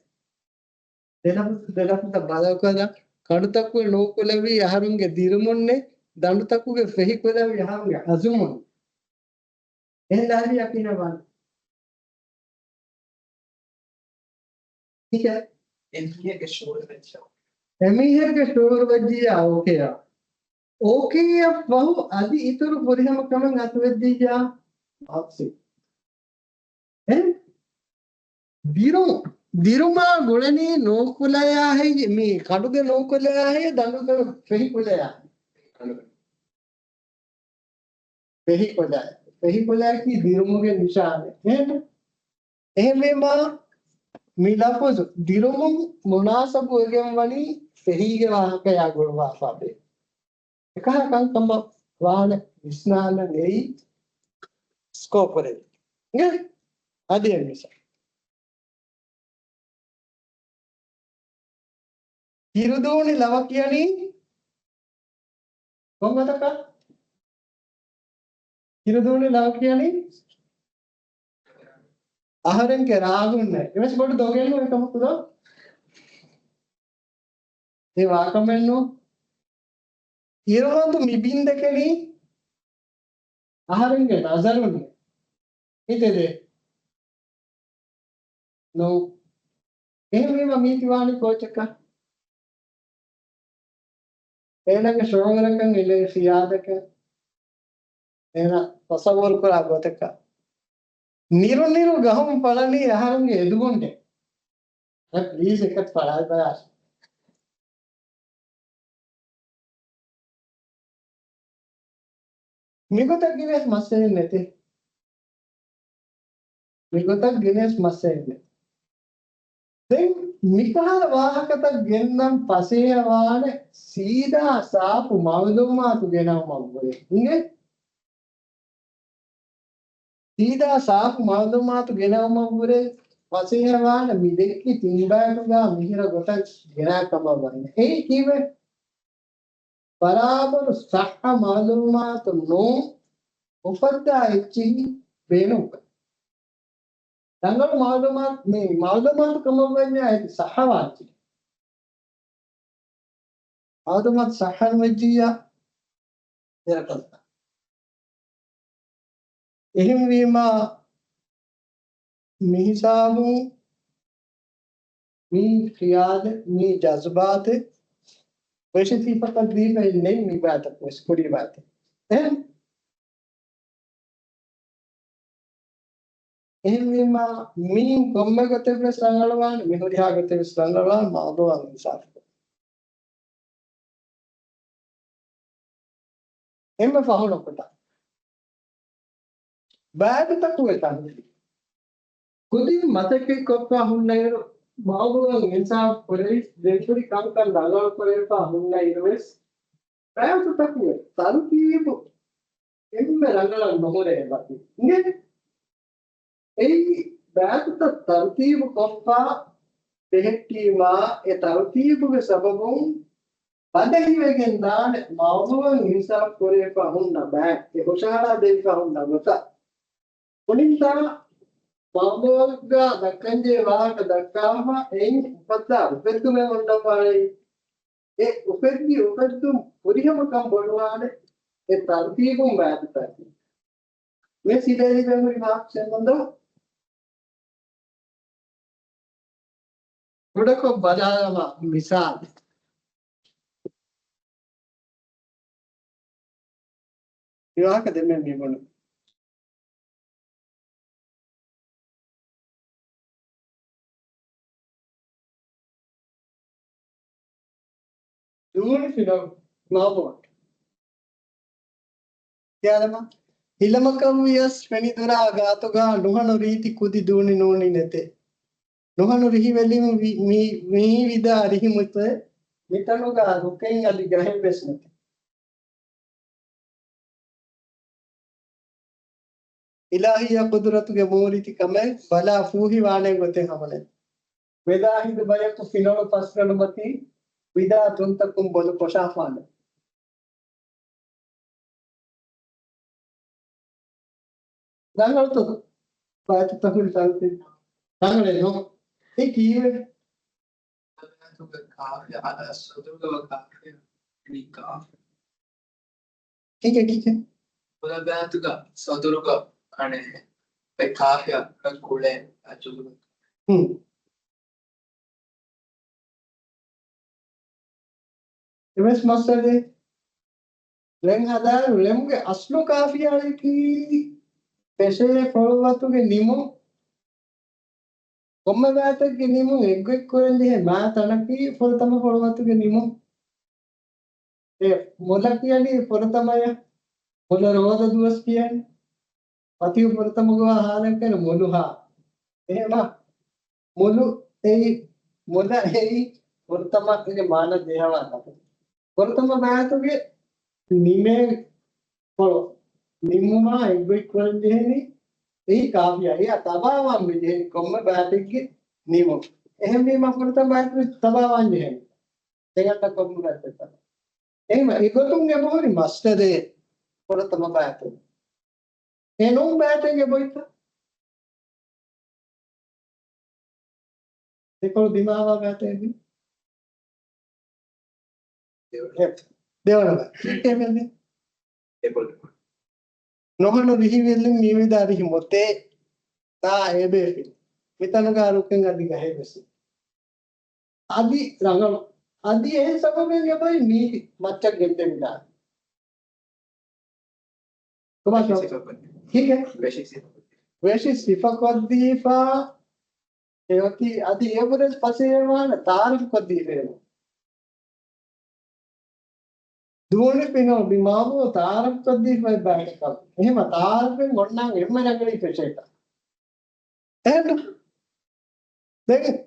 ދެ ލަފުޒު، ދެ ލަފުޒަށް ބަދަލުކޮށްލާ، ކަނޑުތަކުގެ ނޫކުލަވީ އަހަރުންގެ ދިރުމުންނޭ، ދަނޑުތަކުގެ ފެހި ކުލަވީ އަހަރުންގެ އަޒުމުން. އެހެން ލާރިޔާ ކިހިނެއް ވާނެ؟ ކިހިނެއް؟ އެމީހެއްގެ ޝުޢޫރު ވެއްޖެ. އެމީހެއްގެ ޝުޢޫރު ވެއްޖިއްޔާ އޯކޭއާ. އޯކޭއަށް ފަހު އަދި އިތުރު ފުރިހަމަ ކަމެއް އަތުވެއްޖިއްޔާ މާކްސް. އެ؟ ދިރު، ދިރުމާ ގުޅެނީ ނޫކުލަޔާ ހެއްޔެ؟ މީ ކަނޑުގެ ނޫކުލަޔާ ހެއްޔެ؟ ދަނޑުގެ ފެހި ކުލަޔާ؟ ފެހި ކުލަ. ފެހި ކުލައަކީ ދިރުމުގެ ނިޝާނެއް. އެހެން؟ އެހެންވީމާ، މި ލަފުޒު ދިރުމުން މުނާސަބުވެގެން ވަނީ ފެހީގެ ވާހަކަޔާ ގުޅުވާފާ ބެހޭ. އެކަހަލަ ކަންކަމަށް ވާނެ ވިސްނާލަން އެއީ ސްކޯޕު ރެވި. އިނގޭ؟ އަދި އެއް މިސާލް. ކިރުދޫނި ލަވަ ކިޔަނީ ކޮން ގޮތަކަށް؟ ކިރުދޫނި ލަވަ ކިޔަނީ އަހަރެންގެ ރާގުންނޭ. އެވެސް ބޮޑު ދޮގެއް ނޫން އެކަމަކު ދޯ. އެ ވާކަމެއް ނޫން. އިރުހަނދު މި ބިން ދެކެނީ އަހަރެންގެ ނަޒަރުން. ހިތެދޭ. ނޫން. އެހެންވީމަ މީތި ވާނީ ކޯޗަކަށް؟ އޭނަގެ ޝުޢޫރަކަށް، އޭނަގެ ޚިޔާލަކަށް، އޭނަ ތަޞައްވުރު ކުރާ ގޮތަކަށް. ނިރުނިރު ގަހުން ފަޅަނީ އަހަރުންގެ އެދުގުނޑެއް. އަދި ޕްލީޒް އެކަން ފަޅާލަބަލާށި. މިގޮތަށް ގިނައިސް މައްސަލައެއް ނެތޭ. މިގޮތަށް ގިނައިސް މައްސަލައެއް ނެތޭ. ދެން މިކަހަލަ ވާހަކަތައް ގެންނަން ފަސޭހަވާނެ ސީދާ ސާފު މަޢުލޫމާތު ގެނައުމަށްވުރެ. އިނގޭ؟ ސީދާ ސާފު މަޢުލޫމާތު ގެނައުމަށްވުރެ ފަސޭހަވާނެ މި ދެއްކި ތިން ބައިތުގަ މިހިރަ ގޮތަށް ގެނައި ކަމަށް ވަނީ. އެއީ ކީއްވެ؟ ބަރާބަރު ޞައްޙަ މަޢުލޫމާތު ނޫން އުފައްދާ އެއްޗެހި ބޭނުންކަން. ރަނގަޅު މަޢުލޫމާތު، މި މަޢުލޫމާތު ކަމަށްވަންޏާ އެއީ ޞައްޙަވާ އެއްޗެއް. މަޢުލޫމާތު ޞައްޙަނުވެއްޖިއްޔާ ދެރަކަލަ. އެހެންވީމާ، މިހިސާބުން މި ޚިޔާލެއް، މި ޖަޒުބާތެއް ވެށި ސިފަކަށް ދީފައެއް ނެތް މި ބާތަކު ވެސް ކުރީ ބާތެއް. އެހެން؟ އެހެންވީމާ، މީން ކޮންމެ ގޮތެއް ވެސް ރަނގަޅުވާނެ، މި ހުރިހާ ގޮތެއް ވެސް ރަނގަޅުވާނެ، މައުޟޫޢަށް އިންސާފު. އެންމެ ފަހުން ނުކުތާ. ބައިތުތަކުގެ ތަރުތީބު. ކުދިން މަސައްކަތްކޮށްފަ ހުންނައިރު، މައުޟޫޢަށް އިންސާފު ކުރެވި، ދެން ކުރި ކަންކަން ރަނގަޅުކުރެވިފަ ހުންނައިރުވެސް، ބައިތުތަކުގެ ތަރުތީބު އެންމެ ރަނގަޅަށް ނުހުރޭ ވަކި. އިނގޭ؟ އެއީ ބައިތުތައް ތަރުތީބު ކޮށްފަ ބެހެއްޓީމާ، އެ ތަރުތީބުގެ ސަބަބުން ބަދަހިވެގެން ދާނެ މައުޟޫޢަށް އިންސާފު ކުރެވިފަ ހުންނަ ބައެއް، އެ ހުށަހަޅާ ދެވިފަ ހުންނަ ގޮތަށް. ކުނިންތާ މައުޟޫޢަށް ދައްކަންޖެހޭ ވާހަކަ ދައްކާފަ، އެއިން އުފައްދާ އުފެއްދުމެއް އޮންނަންވާނެ. އެ އުފެއްދި އުފެއްދުން ފުރިހަމަކަން ބޮޑުވާނެ އެ ތަރުތީބުން ބައިތުތަކީ. މި ސިލައިލިބެ ހުރި ވާހަކަ ސެންމުންދޯ؟ ކުޑަކޮށް ބަލާލަމާ މިސާލެއް. މި ވާހަކަ ދެމެން މި ބުނު. ދޫނި ފިލަމް ނާބޯޓް. ކިޔާލަމާ. ހިލަމަކަށް ވިޔަސް ފެނިދުރާ ގާތުގާ ނުހަނު ރީތި ކުދި ދޫނި ނޫނީ ނެތޭ. ނުހަނު ރިހިވެލިން ވި-، މީ، މީ ވިދާ ރިހި މުތެއް މިތަނުގާ ރުކެއް އަލި ގަހެއް ވެސް ނެތޭ. އިލާހިއްޔާ ޤުދުރަތުގެ މޫރިތި ކަމެއް ބަލާ ފޫހިވާނެ ގޮތެއް ހަމަނެތް. ވެލާ ހިނދު ބަޔަކު ފިނޮޅު ފަސްގަނޑުމަތީ ވިދާ ތުންތަކުން ބޮލު ކޮށާފާނެ. ރަނގަޅުތޯ؟ ބައިތުތަކުގެ ތަރުތީބު ރަނގަޅެއް ނޫން. އެ ކީއްވެ؟ ކާފިޔާ، އަ، ސޮދުރުގަ ކާފިޔާ، ކީކޭ، ކީކޭ؟ ބުލަބާތުގަ ސޮދުރުގަ އަނެއް ކާފިޔާ ކުޅޭ އަޖުލު. ހުން. އެވެސް މައްސަލައެއް. ޅެން ހަދާއިރު ޅެމުގެ އަސްލު ކާފިޔާއަކީ ފެށޭ ފޮޅުވަތުގެ ނިމުން. ކޮންމެ ބައިތެއްގެ ނިމުން އެއްގޮތް ކުރަން ޖެހޭ މާ ތަނަކީ ފުރަތަމަ ފޮޅުވަތުގެ ނިމުން. އެ މޮލަ ކިޔަނީ ފުރަތަމަޔަށް. މޮލަ ރޯދަ ދުވަސް ކިޔަނީ. މަތިވު ފުރަތަމަ ގޮވާ ހާލަކަށް މޮލުހާ. އެހެމަ މޮލު އެއީ، މޮލަ އެއީ ފުރަތަމަ އޭގެ މާނަ ޖެހަވާ ތަން. ފުރަތަމަ ބައިތުގެ ނިމޭ ފޮޅު ނިމުމާ އެއްގޮތް ކުރަން ޖެހެނީ އެއީ ކާފިޔާ. އެއާ ތަބާވާން މި ޖެހެނީ ކޮންމެ ބައިތެއްގެ ނިމުން. އެހެންވީމަ ފުރަތަމަ ބައިތު ތަބާވާން ޖެހެނީ. ދެން އަންނަ ކޮންމެ ބައިތެއް ތަބާ. އެހެމަ އެގޮތުން އެބަހުރި މަސްދަރޭ ފުރަތަމަ ބައިތު. އެނޫން ބައިތެއްގެ ބޮއްތަ؟ އެކޮޅު ދިމާވާ ބައިތެއް ނޫން. ދެވަނަ ބައި. އެކެމެން. ނޮހަނު ރިހިވެލިން މީވިދާ ރިހި މޮތޭ ތާ އެބޭފިން. މިތަނުގާ ރުކެން އަދި ގަހެއް ވެސް. އަދި ރަނގަޅު. އަދި އެހެން ސަބަބެއް އެބައި މީ މައްޗަށް ގެންދެވިދާނެ. ކޮބާ ވެށި ސިފަކޮށްދީ. ހިގެ؟ ވެށި ސިފަކޮށްދީ. ވެށި ސިފަކޮށްދީފާ އެއޮތީ އަދި އެވަރެސް ފަސޭހަވާނެ ތާރަފް ކޮށްދީފޭނު. ދޫނި ފިނޯ ބިމާވޯ ތާރަފް ކޮށްދީފައި ބާއެކަށް. އެހެމަ ތާރަފެއް އޮންނާން އެންމެ ރަނގަޅީ ފެށޭތަ؟ އެހެން. ދެން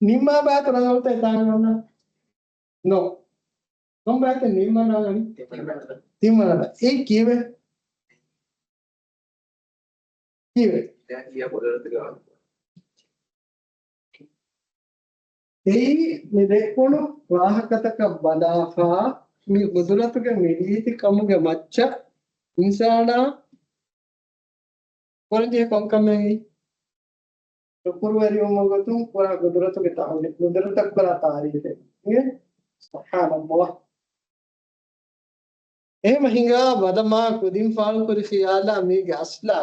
ނިންމާ ބާތު ރަނގަޅުތަ ތާރަ އޮންނާ؟ ނޯ. ކޮން ބާތެއް ނިންމާ ރަނގަޅީ؟ ތިންވަނަ ބާ. ތިންވަނަ ބާ. އެއީ ކީއްވެ؟ ކީއްވެ؟ އެއީ މި ދެއްކުނު ވާހަކަތަކަށް ބަލާފާ، މި ގުދުރަތުގެ މި ރީތި ކަމުގެ މައްޗަށް އިންސާނާ ކުރަންޖެހޭ ކޮން ކަމެއް؟ ޝުކުރުވެރިވުމުގެ ގޮތުން ކުރާ ގުދުރަތުގެ ތާރީފެއް، ގުދުރަތަށް ކުރާ ތާރީފެއް. އިނގޭ؟ ސުބްޙާނައްލާހް. އެހެމަ ހިނގާ ވަދަ މާ ކުދިން ފާޅުކުރި ޚިޔާލާ މީގެ އަސްލާ.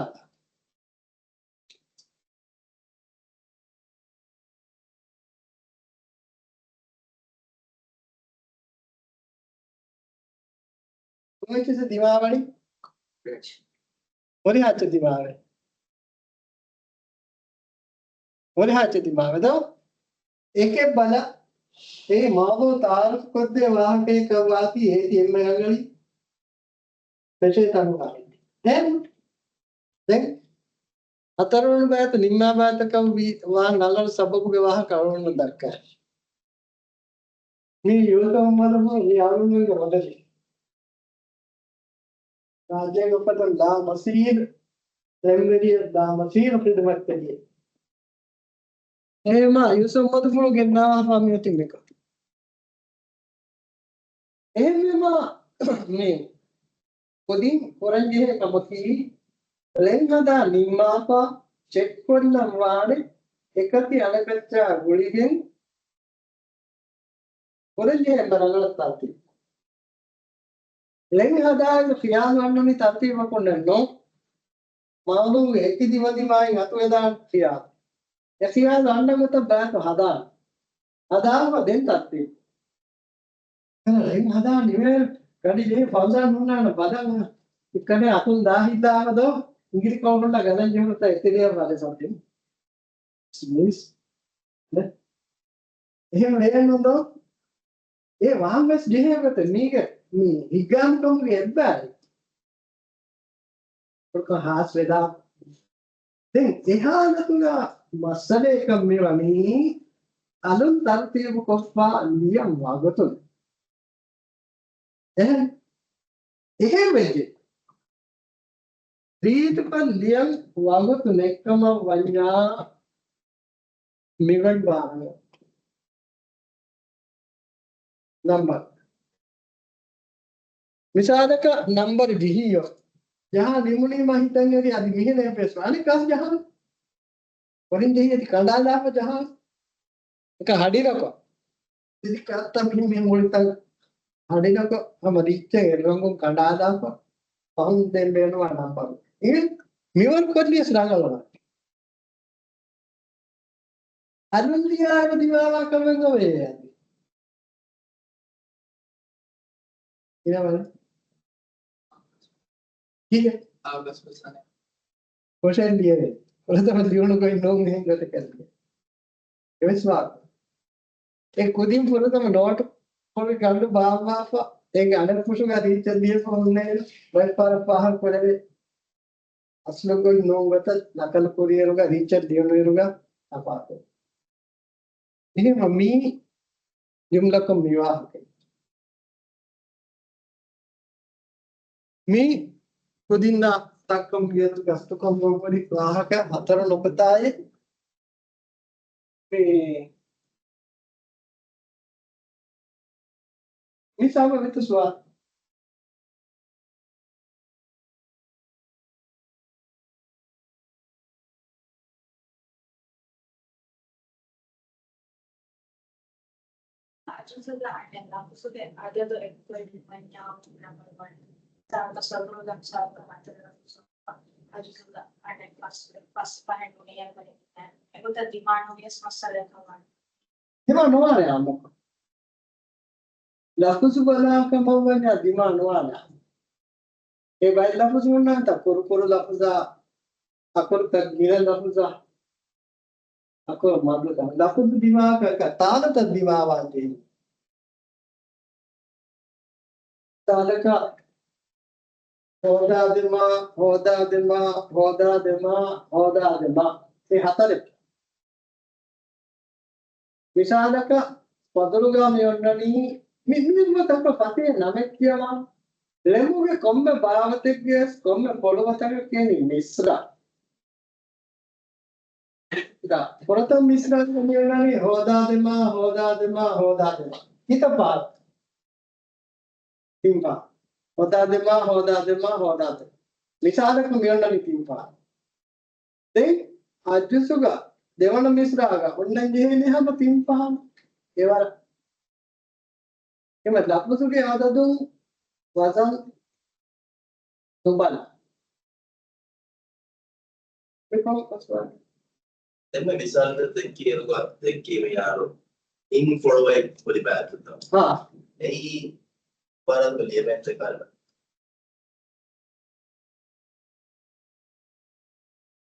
ކޮންއެއްޗެއް ދިމާވަނީ؟ ހުރިހާ އެއްޗެއް ދިމާވޭ. ހުރިހާ އެއްޗެއް ދިމާވޭ ދޯ؟ އެކެއް ބަލަ، އެ މައުޟޫ ތަޢާރަފް ކޮށްދޭ ވާހަކައެއް ކައްވާތީ އޭތި އެންމެ ރަނގަޅީ ފެށޭ ތަނުގާ. ދެން، ދެން ހަތަރުވަނަ ބައިތު ނިންމާ ބައިތަކަށް ވީ، ވާން ރަނގަޅު ސަބަބުގެ ވާހަކަ އަޅުގަނޑު ދައްކާ. މީ ޔޫސުފް މަދުފުޅު މީ އަޅުގަނޑުގެ މޮޑެލެއް. ރާއްޖޭގެ އުފަތުން ލާ މަސީރު، ދެންވެރިޔަށް ލާ މަސީރު ޚިދުމަތްތެރިއެއް. އެހެމާ ޔޫސުފް މަދުފުޅު ގެންނާފާ މިއޮތީ މިކޮށް. އެހެންވީމާ މި ކުދިން ކުރަންޖެހޭ ކަމަކީ، ޅެން ހަދާ ނިންމާފާ ޗެކްކޮށްލަން ވާނެ އެކަތި އަނެކައްޗާ ގުޅިގެން ކުރަންޖެހޭ އެންމެ ރަނގަޅަށް ތަރުތީބު. ޅެން ހަދާއިރު ޚިޔާލު އަންނަނީ ތަރުތީބަކުންނެއް ނޫން. މައުޟޫގެ އެކި ދިމަދިމާއިން އަތުވެދާނެ ޚިޔާލު. އެ ޚިޔާލު އަންނަ ގޮތަށް ބައިތު ހަދާނެ. ހަދާފަ ދެން ތަރުތީބު. އެން ހަދާ ނިވޭ ގަޑި ޖެހި ފައުޒާން ހުންނާނެ ބަލަން. އިއްކަނެ އަތުން ދާހިއްލާފަ ދޯ. އިނގިލި ކޮންކޮންނަ ގަލަން ޖެހުނުތަ އެތެރެއަށް ވާލެ ސަމްތިން. މީސް. ނެ؟ އެހެން ވޭނުން ދޯ؟ އެ ވާން ވެސް ޖެހޭ ގޮތެއް މީގެ މި ހިތްގައިމުކަމުގެ އެއްބާރި. ކޮޅަކަށް ހާސް ވެދާ. ދެން އެ ހާލަތުގަ މައްސަލައަކަށް މިވަނީ އަލުން ތަރުތީބުކޮށްފާ ލިޔަން ވަގުތުން. އެހެން، އެހެން ވެއްޖެ. ރީތިކޮށް ލިޔަން ވަގުތު ނެތްކަމަށް ވަންޏާ މިވަން ވާނެ. ނަމްބަރު. މިސާލަކަށް ނަމްބަރު ޖެހިއްޔޯ. ޖަހާ ނިމުނީމަ ހިތަށް އެރި އަދި މިހެނެއް ވެސް އަނެއް ކާސް ޖަހާނެ. ކޮރިން ޖެހިއްޔަތި ކަނޑާލާފަ ޖަހާނެ. އެކަ ހަޑިރަކޮ. ތިރިކައްތަ މި މި މުޅިތަން ހަޑިރަކޮ ހަމަ ރިއްޗެއް އެއްރޮނގުން ކަނޑާލާފަ. ފަހުން ދެން ބޭނުވާ ނަމްބަރު. އިނގޭ މިވަރު ކޮށްލިޔަސް ރަނގަޅުވާނެ. އަލުން ލިޔާއިރު ދިމާވާ ކަމެއް އޮވޭ އަދި. ކިހިނެއް؟ ކޮށެއް ލިޔެވޭ. ފުރަތަމަ ލިޔުނު ގޮތް ނޫން އެހެން ގޮތަކަށް ލިޔެ. އެވެސް ވާ. އެ ކުދިން ފުރަތަމަ ނޯޓު ކޮޅު ގަނޑު ބާއްވާފަ، އޭގެ އަނެއް ފުށުގަ ރީއްޗަށް ލިޔެފަ ހުންނައިރު، ބައެއް ފަހަރަށް ފާހަގަ ކުރެވޭ. އަސްލު ގޮތް ނޫން ގޮތަށް ނަކަލު ކުރިއިރުގަ، ރީއްޗަށް ލިޔުނުއިރުގަ ތަފާތު. އެހެންވެ މީ ޖުމްލަކޮށް މި ވާހަކަ. މި ކުދިންނާ ތައްކަމުގެ ގަސްތުކޮށް ނުކުރި ވާހަކަ ހަތަރު ނުކުތާއެއް. މި، މި ސާބަ ވިތު ސުވާލު. އަޖުޒުގަ އަނެއް ލަފުޒުގެ އަދަދު އެއްކޮށް ނުވަންޏާ ނަމަވަން. ސާދަ ސަބުރުލަން ސާދަ ހަތަރު ލަފުޒު. އަޖުޒުގަ އަނެއް ފަސް، ފަސް ފަހެއް ނުވިޔަ އެގޮތަށް ދިމާނުވިޔަސް މައްސަލައެއް ކަމަށް. ދިމާ ނުވާނެ އާންމުކޮށް. ލަފުޒު ބަލާ ކަމަށް ވަންޏާ ދިމާ ނުވާނެ. އެ ބައެއް ލަފުޒު ހުންނާންތަ ކުރުކުރު ލަފުޒާ، އަކުރުތައް ގިނަ ލަފުޒާ، އަކުރު މަދު ލަފުޒު ދިމާކަށް ތާލަތައް ދިމާވާން ޖެހި. ތާލަކަށް ހޯދާދެމާ، ހޯދާދެމާ، ހޯދާދެމާ، ހޯދާދެމާ. އެ ހަތަރެއް. މިސާލަކަށް ފަދުރުގަ މި އޮންނަނީ މި، މި ތަކު ފަތިހަ ނަމެއް ކިޔަވާ. ޅެމުގެ ކޮންމެ ބާވަތެއްގެ ވެސް ކޮންމެ ފޮޅުވަތަކަށް ކިޔަނީ މިސްރާ. ދާ، ފުރަތަމަ މިސްރާގަ މި އޮންނަނީ ހޯދާދެމާ، ހޯދާދެމާ، ހޯދާދެމާ. ކިތައް ފަހަރު؟ ތިން ފަހަރު. ހޯދާދެމާ، ހޯދާދެމާ، ހޯދާދެމާ. މިސާލަކަށް މި އޮންނަނީ ތިން ފަހަރު. ދެން އަޖުޒުގަ ދެވަނަ މިސްރާގަ އޮންނަން ޖެހޭނީ ހަމަ ތިން ފަހަރު. އެވަރަށް. އެމަ ލަފުޒުގެ އަދަދުން ވަޒަން ނުބަލާ. ދެންމެ މިސާލަކަށް ދެއްކިއިރުގަ ދެއްކީ މިހާރު އިން ފޮޅުވައި ކުރި ބައިތުތައް. ހާ. އެއީ ވަރަށް ލިޔެމެން ކަރަން.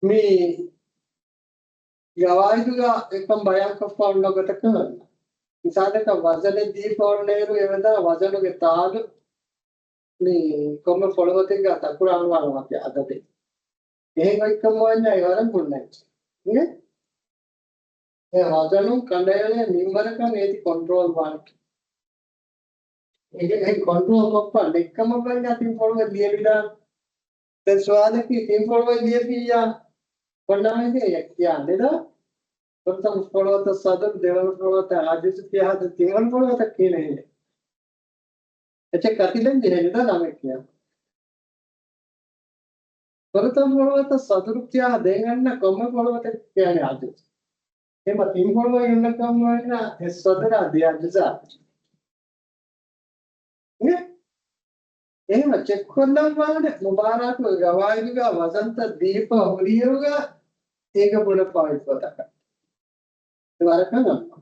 މި ގަވާއިދުގަ އެކަން ބަޔާންކޮށްފަ އޮންނަ ގޮތަކަށް ވަންނަ. މިސާލަކަށް ވަޒަނެއް ދީފަ އޮންނައިރު އެވެދާ ވަޒަނުގެ ތާލު މި ކޮންމެ ފޮޅުވަތެއްގަ ދަކުރާންވާނެ ވަކި އަދަދެއް. އެހެން އޮތްކަމަށް ވަންޏާ އެ ވަރަށް ބުންނަ އެއްޗެއް. އިނގޭ؟ އެ ވަޒަނުން ކަނޑައެޅޭ މިންވަރަކަށް އޭތި ކޮންޓްރޯލް ވާނެ. އޭގެ އެ ކޮންޓްރޯލް ކޮށްފަ ނެތްކަމަށް ވަންޏާ ތިން ފޮޅުވަތް ލިޔެވިދާނެ. ދެން ސުވާލަކީ ތިން ފޮޅުވަތް ލިޔެފިއްޔާ ކޮންނާނެ ކިޔާނެ ދޯ؟ ފުރަތަމަ ފޮޅުވަތަށް ސަދުރު، ދެވަނަ ފޮޅުވަތަށް އާޖިޒު ކިޔާ ހަދަ ތިންވަނަ ފޮޅުވަތަށް ކިޔޭނެ. އެއްޗެއް ކަތިލެން ޖެހޭނެ ދޯ ނަމެއް ކިޔާ. ފުރަތަމަ ފޮޅުވަތަށް ސަދުރު ކިޔާ ދެން އަންނަ ކޮންމެ ފޮޅުވަތަށް ކިޔާނެ އާޖިޒު. އެމަ ތިން ފޮޅުވަތް އޮންނަ ކަމަށް ވަންޏާ އެއް ސަދުރާ ދެ އާޖިޒާ. އެ؟ އެހެން ޗެކްކޮށްލަން ވާނެ މުބާރާތުގެ ގަވާއިދުގަ ވަޒަންތައް ދީފަ ހުރިއިރުގަ އޭގަ ބުނެފަ އޮތް ގޮތަކަށް. އެ ވަރަކަށް އަންނަ.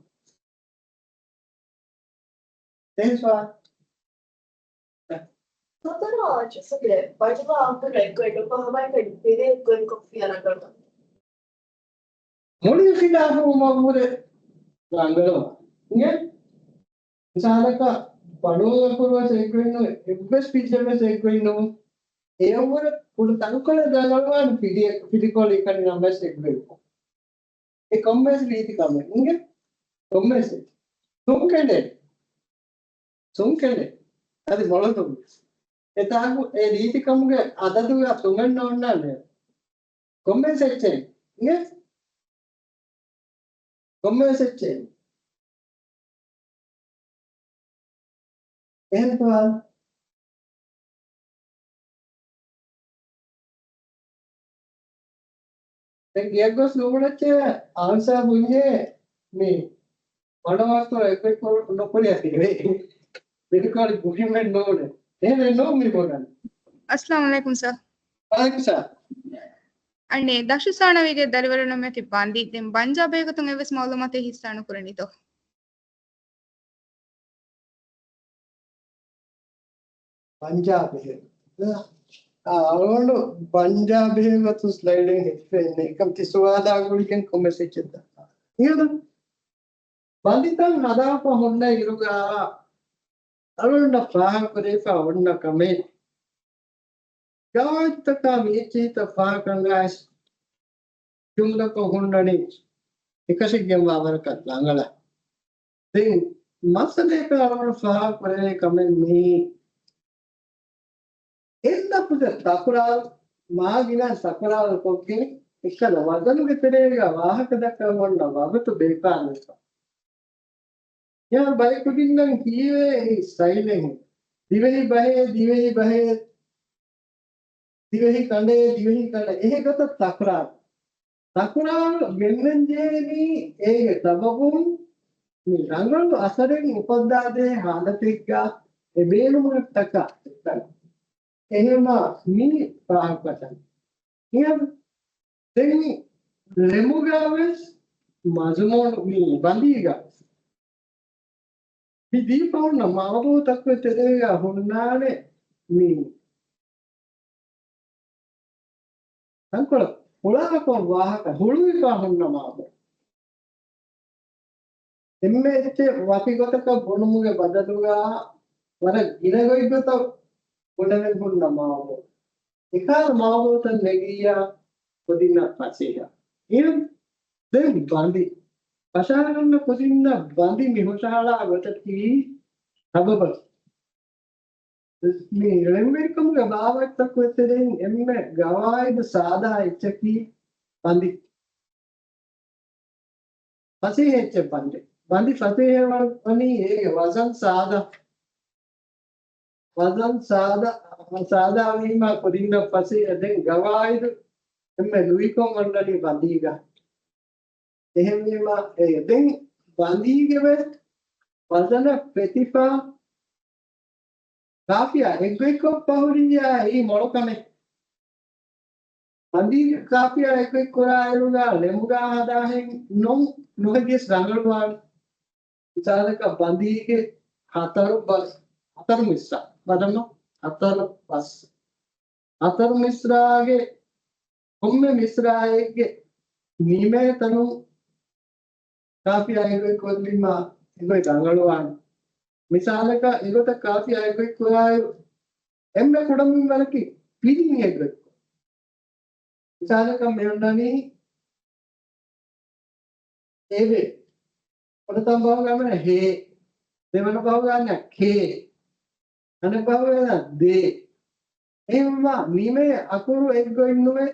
ދެން ސުވާލު. ސަދުރާ އާޖިޒުގެ ބަދަލު އަނބުރު އެއްގޮތް ނުކޮށް ހަމައެކަނި ފިރިއެއް ގޮތްކޮށް ފިޔަ ރަނގަޅު. މުޅި ޚިލާފު ވުމަށްވުރެ ރަނގަޅު. އިނގޭ؟ މިސާލަކަށް ބަނޑު އަކުރުވެސް އެއްގޮތް ނޫން، އެއްވެސް ފިއްޖެއްވެސް އެއްގޮތް ނޫން. އެއަށްވުރެ ކުޑަ ތަންކޮޅެއް ރަނގަޅުވާނެ ފިޑިއެއް، ފިޑިކޮޅި ކަނި ނަމަވެސް އެއްގޮތް. އެ ކޮންމެސް ރީތި ކަމެއް. އިނގޭ؟ ކޮންމެސް. ތުން ކެނޑެ. ތުން ކެނޑެ. އަދި މޮޅު ތުން. އެތާކު އެ ރީތި ކަމުގެ އަދަދުގަ ތުމެއް ނޯންނާނެ. ކޮންމެސް އެއްޗެއް. އިނގޭ؟ ކޮންމެސް އެއްޗެއް. އެހެން ސުވާލު. ދެން ގެޔަށް ގޮސް ނޫނައްޗޭ އާންސާ ބުންޏޭ މި ވަނަވާސްތޯ އެއްވެސް ކޮ-، ނުކުރިއަށް ތިބޭ. މިކަން ބުނީމެއް ނޫނޭ. އެހެނެއް ނޫން މި ބުނަން. އައްސަލާމު ޢަލައިކުމް ސާ. ވަޢަލައިކުމް ސަލާމް. އަނެއް ދަށު ސާނަވީގެ ދަރިވަރުންނަށް މެތި ބަންދީ. ދެން ބަންޖާ ބޭގޮތުން އެއްވެސް މައުލޫމާތެއް ހިއްސާ ނުކުރަނީތޯ؟ ބަންޖާ ބެހޭ. އާ، އަޅުގަނޑު ބަންޖާ ބެހޭ ގޮތުން ސްލައިޑެއް ހެދިފައެއް ނެތް. އެކަމް ތި ސުވާލާ ގުޅިގެން ކޮންމެސް އެއްޗެއް ދައްކާ. އިނގޭތަ؟ ބަނދިތައް ހަދާފަ ހުންނަ އިރުގަ އަޅުގަނޑަށް ފާހަގަކުރެވިފަ އޮންނަ ކަމެއް، ގަވާއިދުތަކާ މީޗީތައް ފާހަގަކަންގައިސް ޖުމްލަކޮށް ހުންނަނީ އެކަށީގެންވާ ވަރަކަށް ރަނގަޅަށް. ދެން މައްސަލައަކަށް އަޅުގަނޑު ފާހަގަކުރެވޭ ކަމެއް މީ، އެއްލަފުޒެއް ތަކުރާރު، މާ ގިނަ ތަކުރާރު ކޮށްގެން އެއްކަލަ ވަޒަނުގެ ތެރޭގަ ވާހަކަ ދައްކަން އޮންނަ ވަގުތު ބޭކާރުވެފަ. އެހާ ބައެއް ކުދިންނަށް ހީވޭ އެއީ ސްޓައިލެއް. ދިވެހި ބަހޭ، ދިވެހި ބަހޭ، ދިވެހި ކަނޑޭ، ދިވެހި ކަނޑޭ. އެހެން ގޮތަށް ތަކުރާރު. ތަކުރާރު ގެންނަން ޖެހޭނީ އޭގެ ސަބަބުން މި ރަނގަޅު އަސަރެއް އުފައްދާދޭ ހާލަތެއްގަ އެ ބޭނުމަށްޓަކާ އެއްކަލަ. އެހެންވީމަ މި ފާހަގަކޮށް ދަނީ. ދެން ޅެމުގަ ވެސް މަޒުމޫނު މި ބަނދީގަ ވެސް މި ދީފަ ހުންނަ މައުޟޫޢުތަކުގެ ތެރޭގަ ހުންނާނެ މި ތަންކޮޅެއް ފުޅާކޮށް ވާހަކަ ހުޅުވިފަ ހުންނަ މައުޟޫޢު. އެންމެ އެއްޗެއް ވަކި ގޮތަކަށް ބުނުމުގެ ބަދަލުގަ ވަރަށް ގިނަ ގޮތްގޮތަށް ބުނެމެން ހުންނަ މައުޟޫޢު. އެކަހަލަ މައުޟޫޢުތައް ނެގިއްޔާ ކުދިންނަށް ފަސޭހަ. އިން ދެން ބަނދި. ފަށާގަންނަ ކުދިންނަށް ބަނދި މި ހުށަހަޅާ ގޮތަކީ ސަބަބަކީ. މި ޅެންވެރިކަމުގެ ބާވަތްތަކުގެ ތެރެއިން އެންމެ ގަވާއިދު ސާދާ އެއްޗަކީ ބަނދި. ފަސޭހަ އެއްޗެއް ބަނދެ. ބަނދި ފަސޭހަ ވަނީ އޭގެ ވަޒަން ސާދާ. ވަޒަން ސާދާ، ސާދާ ވީމަ ކުދިންނަށް ފަސޭހަ. ދެން ގަވާއިދު އެންމެ ލުއިކޮށް އޮންނަނީ ބަނދީގަ. އެހެންވީމަ، އެ، ދެން ބަނދީގެ ވެސް ވަޒަނަށް ފެތިފަ ޤާފިޔާ އެއްގޮތްކޮށް ފަހުރިއްޔާ އެއީ މޮޅު ކަމެއް. ބަނދީގެ ޤާފިޔާ އެއްގޮތް ކުރާ އިރުގަ ޅެމުގަ ހަދާހެން ނޫން ނުހެދިޔަސް ރަނގަޅުވާނެ. މިސާލަކަށް ބަނދީގެ ހަތަރު ބަސް، ހަތަރު މިސްރާ، ބަލަމާ، ހަތަރު ބަސް. ހަތަރު މިސްރާގެ ކޮންމެ މިސްރާއެއްގެ ނިމޭ ތަނުން ޤާފިޔާ އެއްގޮތް ކޮށްލީމާ އެގޮތް ރަނގަޅުވާނެ. މިސާލަކަށް އެގޮތަށް ޤާފިޔާ އެއްގޮތް ކުރާއިރު، އެންމެ ކުޑަ މިންވަރަކީ ފިލިން އެއްގޮތް. މިސާލަކަށް މި އޮންނަނީ އެވެ. ފުރަތަމަ ބަހުގަ ހޭ. ދެވަނަ ބަހުގަ ކޭ. އަނެއް ބަހުގަ ދޭ. އެހެންވީމަ ނިމޭ އަކުރު އެއްގޮތް ނުވެ،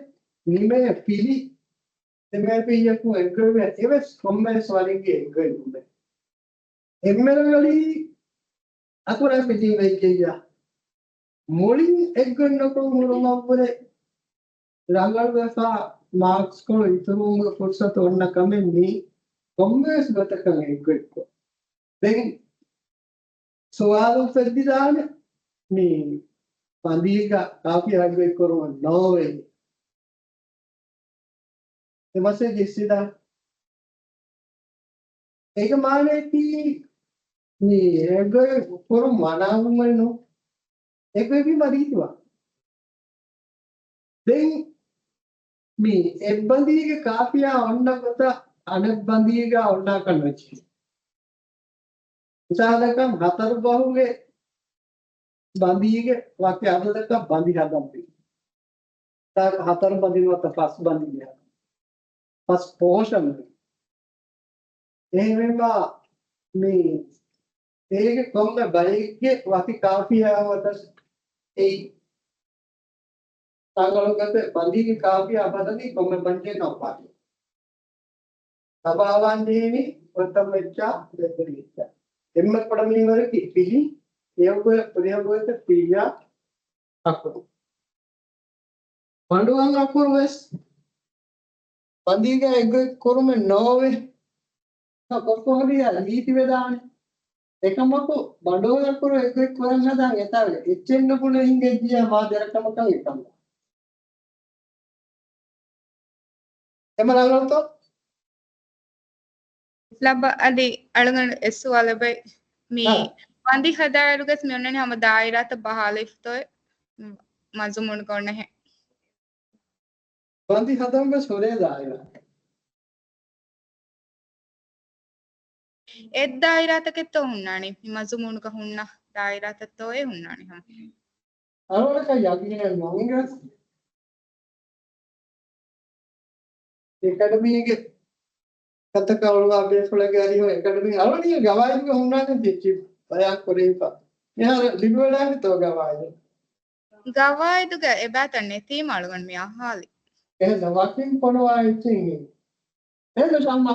ނިމޭ ފިލި ދެމޭ ފިއްޔަކު އެއްގޮތް ވެ. އެވެސް ކޮންމެވެސް ވަރެއްގެ އެއްގޮތް ނުވެ. އެންމެ ރަނގަޅީ އަކުރާ ފިލިން ވެއްޖެއްޔާ. މުޅިން އެއްގޮތް ނުކޮށް ހުރުމަށްވުރެ ރަނގަޅުވެފަ މާކްސްކޮޅު އިތުރުވުމުގެ ފުރުސަތު އޮންނަ ކަމެއް މީ ކޮންމެވެސް ގޮތަކަށް އެއްގޮތްކޮށް. ދެން ސުވާލު އުފެއްދިދާނެ މީ ބަނދީގަ ޤާފިޔާ އެއްގޮތްކުރުމެއް ނޯވޭ. އެ މަސައްކަތް ޖެއްސިދާނެ. އޭގެ މާނައަކީ މީ އެއްގޮތް ކުރުން މަނާވުމެއް ނޫން. އެއްގޮތް ވީމަ ރީތިވާން. ދެން މީ އެއްބަނދީގެ ޤާފިޔާ އޮންނަ ގޮތަށް އަނެއްބަނދީގަ އޮންނާކަށް ނުޖެހޭ. މިސާލަކަށް ހަތަރު ބަހުގެ ބަނދީގެ ވަކި އަދަދަކަށް ބަނދި ހަދަން ވީ. ހަތަރު ބަނދި ނުވަތަ ފަސް ބަނދި ހަދަން. ފަސް ޕޯޝަން ވީ. އެހެންވީމަ މީ އޭގެ ކޮންމެ ބައެއްގެ ވަކި ޤާފިޔާ ވަދަސް އެއީ. ތަންކޮޅުގަދަ ބަނދީގެ ޤާފިޔާ ބަދަލީ ކޮންމެ ބަންޖެއް ނައްވާގެ. ތަބާވާން ޖެހޭނީ ފުރަތަމަ އެއްޗާ ދެވަނަ އެއްޗާ. އެންމެ ކުޑަ މިންވަރަކީ ފިލި، އެއަށްވުރެ ކުރިއަށްވުރެ ފިއްޔާ އަކުރު. ބަނޑުވަން އަކުރު ވެސް ބަނދީގަ އެއްގޮތް ކުރުމެއް ނޯވޭ. ކޮށްފަހުރިއްޔާ ރީތިވެދާނެ. އެކަމަކު ބަނޑުވަން އަކުރު އެއްގޮތް ކުރަން ހަދާން އެތާގަ އެއްޗެއް ނުބުނެ ހިނގައްޖިއްޔާ މާ ދެރަކަމަކަށް އެކަމަށް. އެމަ ރަނގަޅުތޯ؟ ލައްބަ އަދި އަޅުގަނޑު އެއް ސުވާލެއް ބައި. މި ހާ. ބަނދި ހަދާއިރުގަސް މި އޮންނަނީ ހަމަ ދާއިރާތައް ބަހާލައިފިތޯއެ؟ މަޒުމޫނުގަ އޮންނަހެން. ބަނދި ހަދަން ވެސް ހުރޭ ދާއިރާ. އެއް ދާއިރާތަކެއްތޯ ހުންނާނީ؟ މި މަޒުމޫނުގަ ހުންނަ ދާއިރާތައްތޯ އެ ހުންނާނީ ހަމަ؟ އަޅުގަނޑަކަށް ޔަގީނެއް ނޫން. އެކަޑަމީގެ ކަންތަކަށް އޮޅުވާ ބޭފުޅެއްގެ އަރިހުން އެކަޑަމީ އަޅުގަނޑުގެ ގަވާއިދުގަ ހުންނާނެ ތިއްޗި ބަޔާން ކުރެވިފަ. މިހާރު ލިބިވަޑާނެތޯ ގަވާއިދު؟ ގަވާއިދުގަ އެބައިތައް ނެތީމަ އަޅުގަނޑު މި އަހާލި. އެހެން ވަކިން ފޮނުވާ އެއްޗެއް ނެތް. އެހެން ޝައްމާ.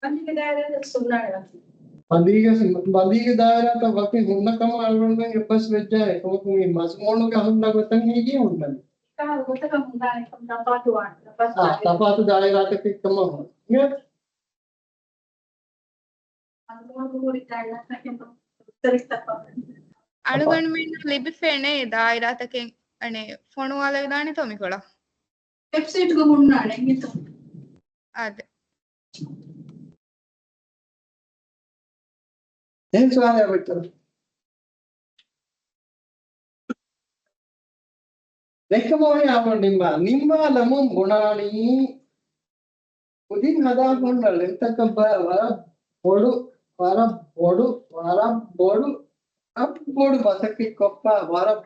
ބަނދީގެ ދާއިރާތައް ހުންނާނެ ވަކިން. ބަނދީގެ، ބަނދީގެ ދާއިރާތައް ވަކިން ހުންނަ ކަމަށް އަޅުގަނޑުމެން އެއްބަސް ވެއްޖާ އެކަމަކު މި މަޒުމޫނުގަ ހުންނަ ގޮތަށް ހީގި ހުންނަނީ. ކަހަލަ ގޮތަކަށް ހުންނާނެ ކަމަށް ތަފާތުވާނެ. އާ، ތަފާތު ދާއިރާތަކެއް ކަމަށް ހުންނަނީ. އަޅުގަނޑުމެންނަށް ލިބިފައޭ ދާއިރާތަކެއް އަނެއް ފޮނުވާލައިދާނެތޯ މިކޮޅަށް؟ ވެބްސައިޓްގަ ހުންނާނެ އިނގޭތޯ. އާދެ. ދެން ސުވާލެއް އޮތްތަ؟ ދެއްކަމުން އަޅުގަނޑު ނިންމާ، ނިންމާލަމުން ބުނާނީ ކުދިން ހަދާފަ ހުންނަ ޅެންތަކަށް ބަ-، ވަރަށް ބޮޑު، ވަރަށް ބޮޑު، ވަރަށް ބޮޑު، ވަރަށް ބޮޑު މަސައްކަތްކޮށްފަ، ވަރަށް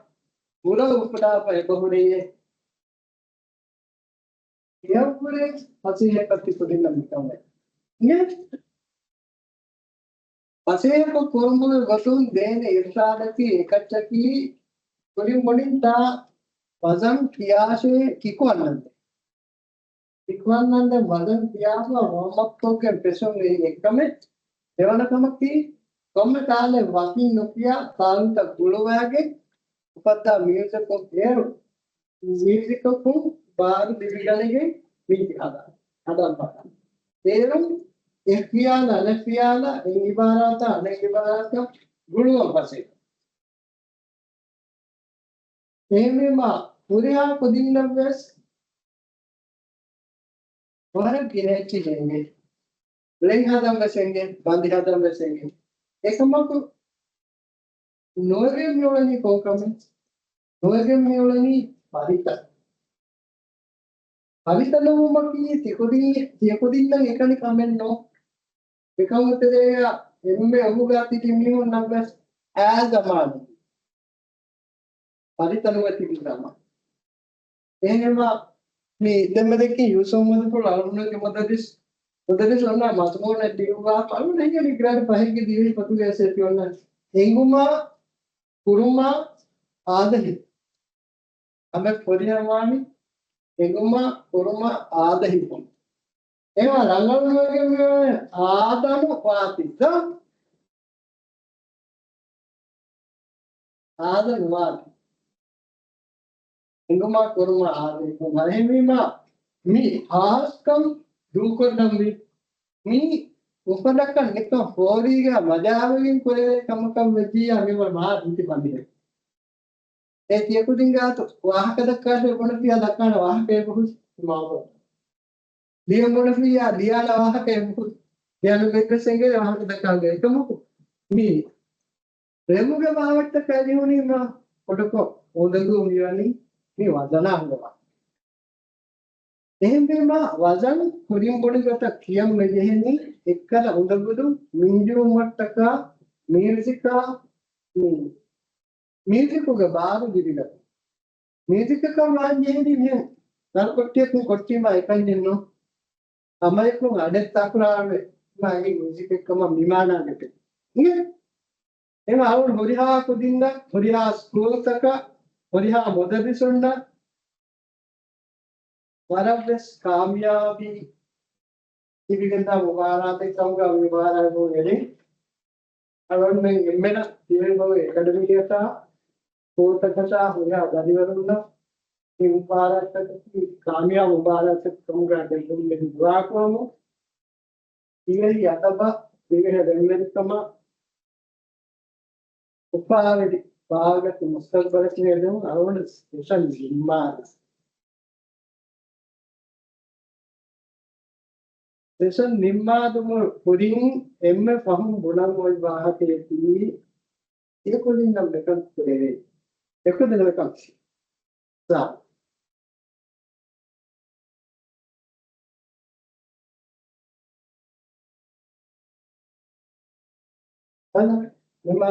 ބުރަ އުފުލާފަ އެބަހުރި. އެއަށްވުރެ ފަސޭހަކަން ތިކުދިންނަށް މިކަންވެ. އިނގޭ؟ ފަސޭހަކޮށް ކުރުމުގެ ގޮތުން ދޭނެ އިރުޝާދަކީ އެކައްޗަކީ ކުރިން ބުނިން ތާ ވަޒަން ކިޔާށޭ ކިކު އަންނަންދެން. ކިކު އަންނަންދެން ވަޒަން ކިޔާފަ ވޯމްއަޕްކޮށްގެން ފެށުން އެއީ އެއްކަމެއް. ދެވަނަ ކަމަކީ ކޮންމެ ތާލެއް ވަކިން ނުކިޔާ ތާލުތައް ގުޅުވައިގެން އުފައްދާ މިއުޒިކުން އޭރު މިއުޒިކަކުން ބާރު ލިބިގަނެގެން މީތި ހަދާ، ހަދާފަ. އޭރުން އެއް ޚިޔާލާ އަނެއް ޚިޔާލާ އެއް އިބާރާތާ އަނެއް އިބާރާތަށް ގުޅުވަން ފަސޭހަ. އެހެންވީމާ ހުރިހާ ކުދިންނަށްވެސް ވަރަށް ގިނަ އެއްޗެއް އެނގޭ. ޅެން ހަދަން ވެސް އެނގޭ، ބަނދި ހަދަން ވެސް އެނގޭ. އެކަމަކު ނުވެގެން މިއުޅެނީ ކޮން ކަމެއް؟ ނުވެގެން މިއުޅެނީ ފަރިތަ. ފަރިތަ ނުވުމަކީ ތިކުދިން، ތިޔަކުދިންނަށް އެކަނި ކަމެއް ނޫން. އެކަމުގެ ތެރޭގަ އެންމެ އުނގުގާ ތިބި މީހުންނަށް ވެސް އާ ޒަމާނު ފަރިތަ ނުވެ ތިބި ޒަމާނު. އެހެންވީމާ މި ދެންމެ ދެއްކި ޔޫސުފް މުދައްރިސް އަޅުގަނޑުގެ މުދައްރިސް، މުދައްރިސް އޮންނަ މަޒުމޫނެއް ލިޔުއްވާފަ އަޅުގަނޑު ހިނގަނީ ގްރޭޑް ފަހެއްގެ ދިވެހި ފޮތުގެ އެސޭ ކިޔަން. އެނގުމާ ކުރުމާ އާދަ ހިފުން. އަނބެ ފޮރިހަމާނި އެނގުމާ ކުރުމާ އާދަ ހިފުން. އެހެންވީމާ ރަނގަޅު ނުވެގެން މިއޮތް އާދަނު ވާތި. އާދަ ނުވާތި. އެނގުމާ ކުރުމާ އާދަ ހިފުން. އެހެންވީމާ މި ހާސްކަން ދޫކޮށްލަންވީ މި އުފަލަކަށް ނިކަން ފޯރީގަ މަޖާވެގެން ކުރެވޭ ކަމަކަށް ވެއްޖިއްޔާ މި ވަރަށް މާ ރީތި ބަނދެއް. އެ ތިޔަކުދިން ގާތު ވާހަކަ ދައްކާށޭ ބުނެފިއްޔާ ދައްކާނެ ވާހަކައެއް ނުހުސް މާބޮ. ލިޔަން ބުނެފިއްޔާ ލިޔާނެ ވާހަކައެއް ނުހުސް. ލިޔަން ވެއްޖެސް އެނގޭ ވާހަކަ ދައްކާން. އެކަމަކު މި ރެމުގެ ބާވަތްތަކާ ޖެހުނީމާ ކޮޓަކޮށް އުނދަގޫ މިވަނީ މި ވަޒަނާ ހަނގަވާ. އެހެންވީމާ ވަޒަން ކުރިން ބުނި ގޮތަށް ކިޔަން މި ޖެހެނީ އެއްކަލަ އުނދަގުލު މިންޖުމަށްޓަކާ މިއުޒިކާ މި މިއުޒިކުގެ ބާރު ލިބިގަތުން. މިއުޒިކަކަށް ވާން ޖެހެނީ މިހެން ތަންކޮށްޓިއަކުން ކޮށްޓީމާ އެކަންޏެއް ނޫން. ހަމައެކުން އަޑެއް ތަކުރާރުވެ މާ އެއީ މިއުޒިކެއްކަމަށް މިމާނާގެ ތެ. އިނގޭ؟ އެހެންވީމާ އަޅުގަނޑު ހުރިހާ ކުދިންނަށް، ހުރިހާ ސްކޫލްތަކަށް، ހުރިހާ މުދައްރިސުންނަށް ވަރަށްވެސް ކާމިޔާބީ ތިބިގެންދާ މުބާރާތެއް ކަމުގަ މި މުބާރާތް އެޅި. އަޅުގަނޑުމެން އެންމެނަށް ތިބެން އެކަޑަމީއަކާ ސްކޫލްތަކަށާ ހުރިހާ ދަރިވަރުންނަށް މި މުބާރާތްތަކަކީ ކާމިޔާބު މުބާރާތެއް ކަމުގަ ގެއްލުން ދުޢާކުރަމު. ދިވެހި އަދަބަށް، ދިވެހި ރަންވެރިކަމަށް އުފާވެރި ބާވަތް މުސްތަގްބަލަކަށް ހެދުން އަޅުގަނޑު ސެޝަން ނިންމާލަން. ސެޝަން ނިންމާލުމުގެ ކުރިން އެންމެ ފަހުން ބުނަން އޮތް ވާހަކަޔަކީ، ތިޔަކުދިންނަށް މިކަން ކުރެވޭ. އެކުދިން މިކަން ސާ. ނިމާ.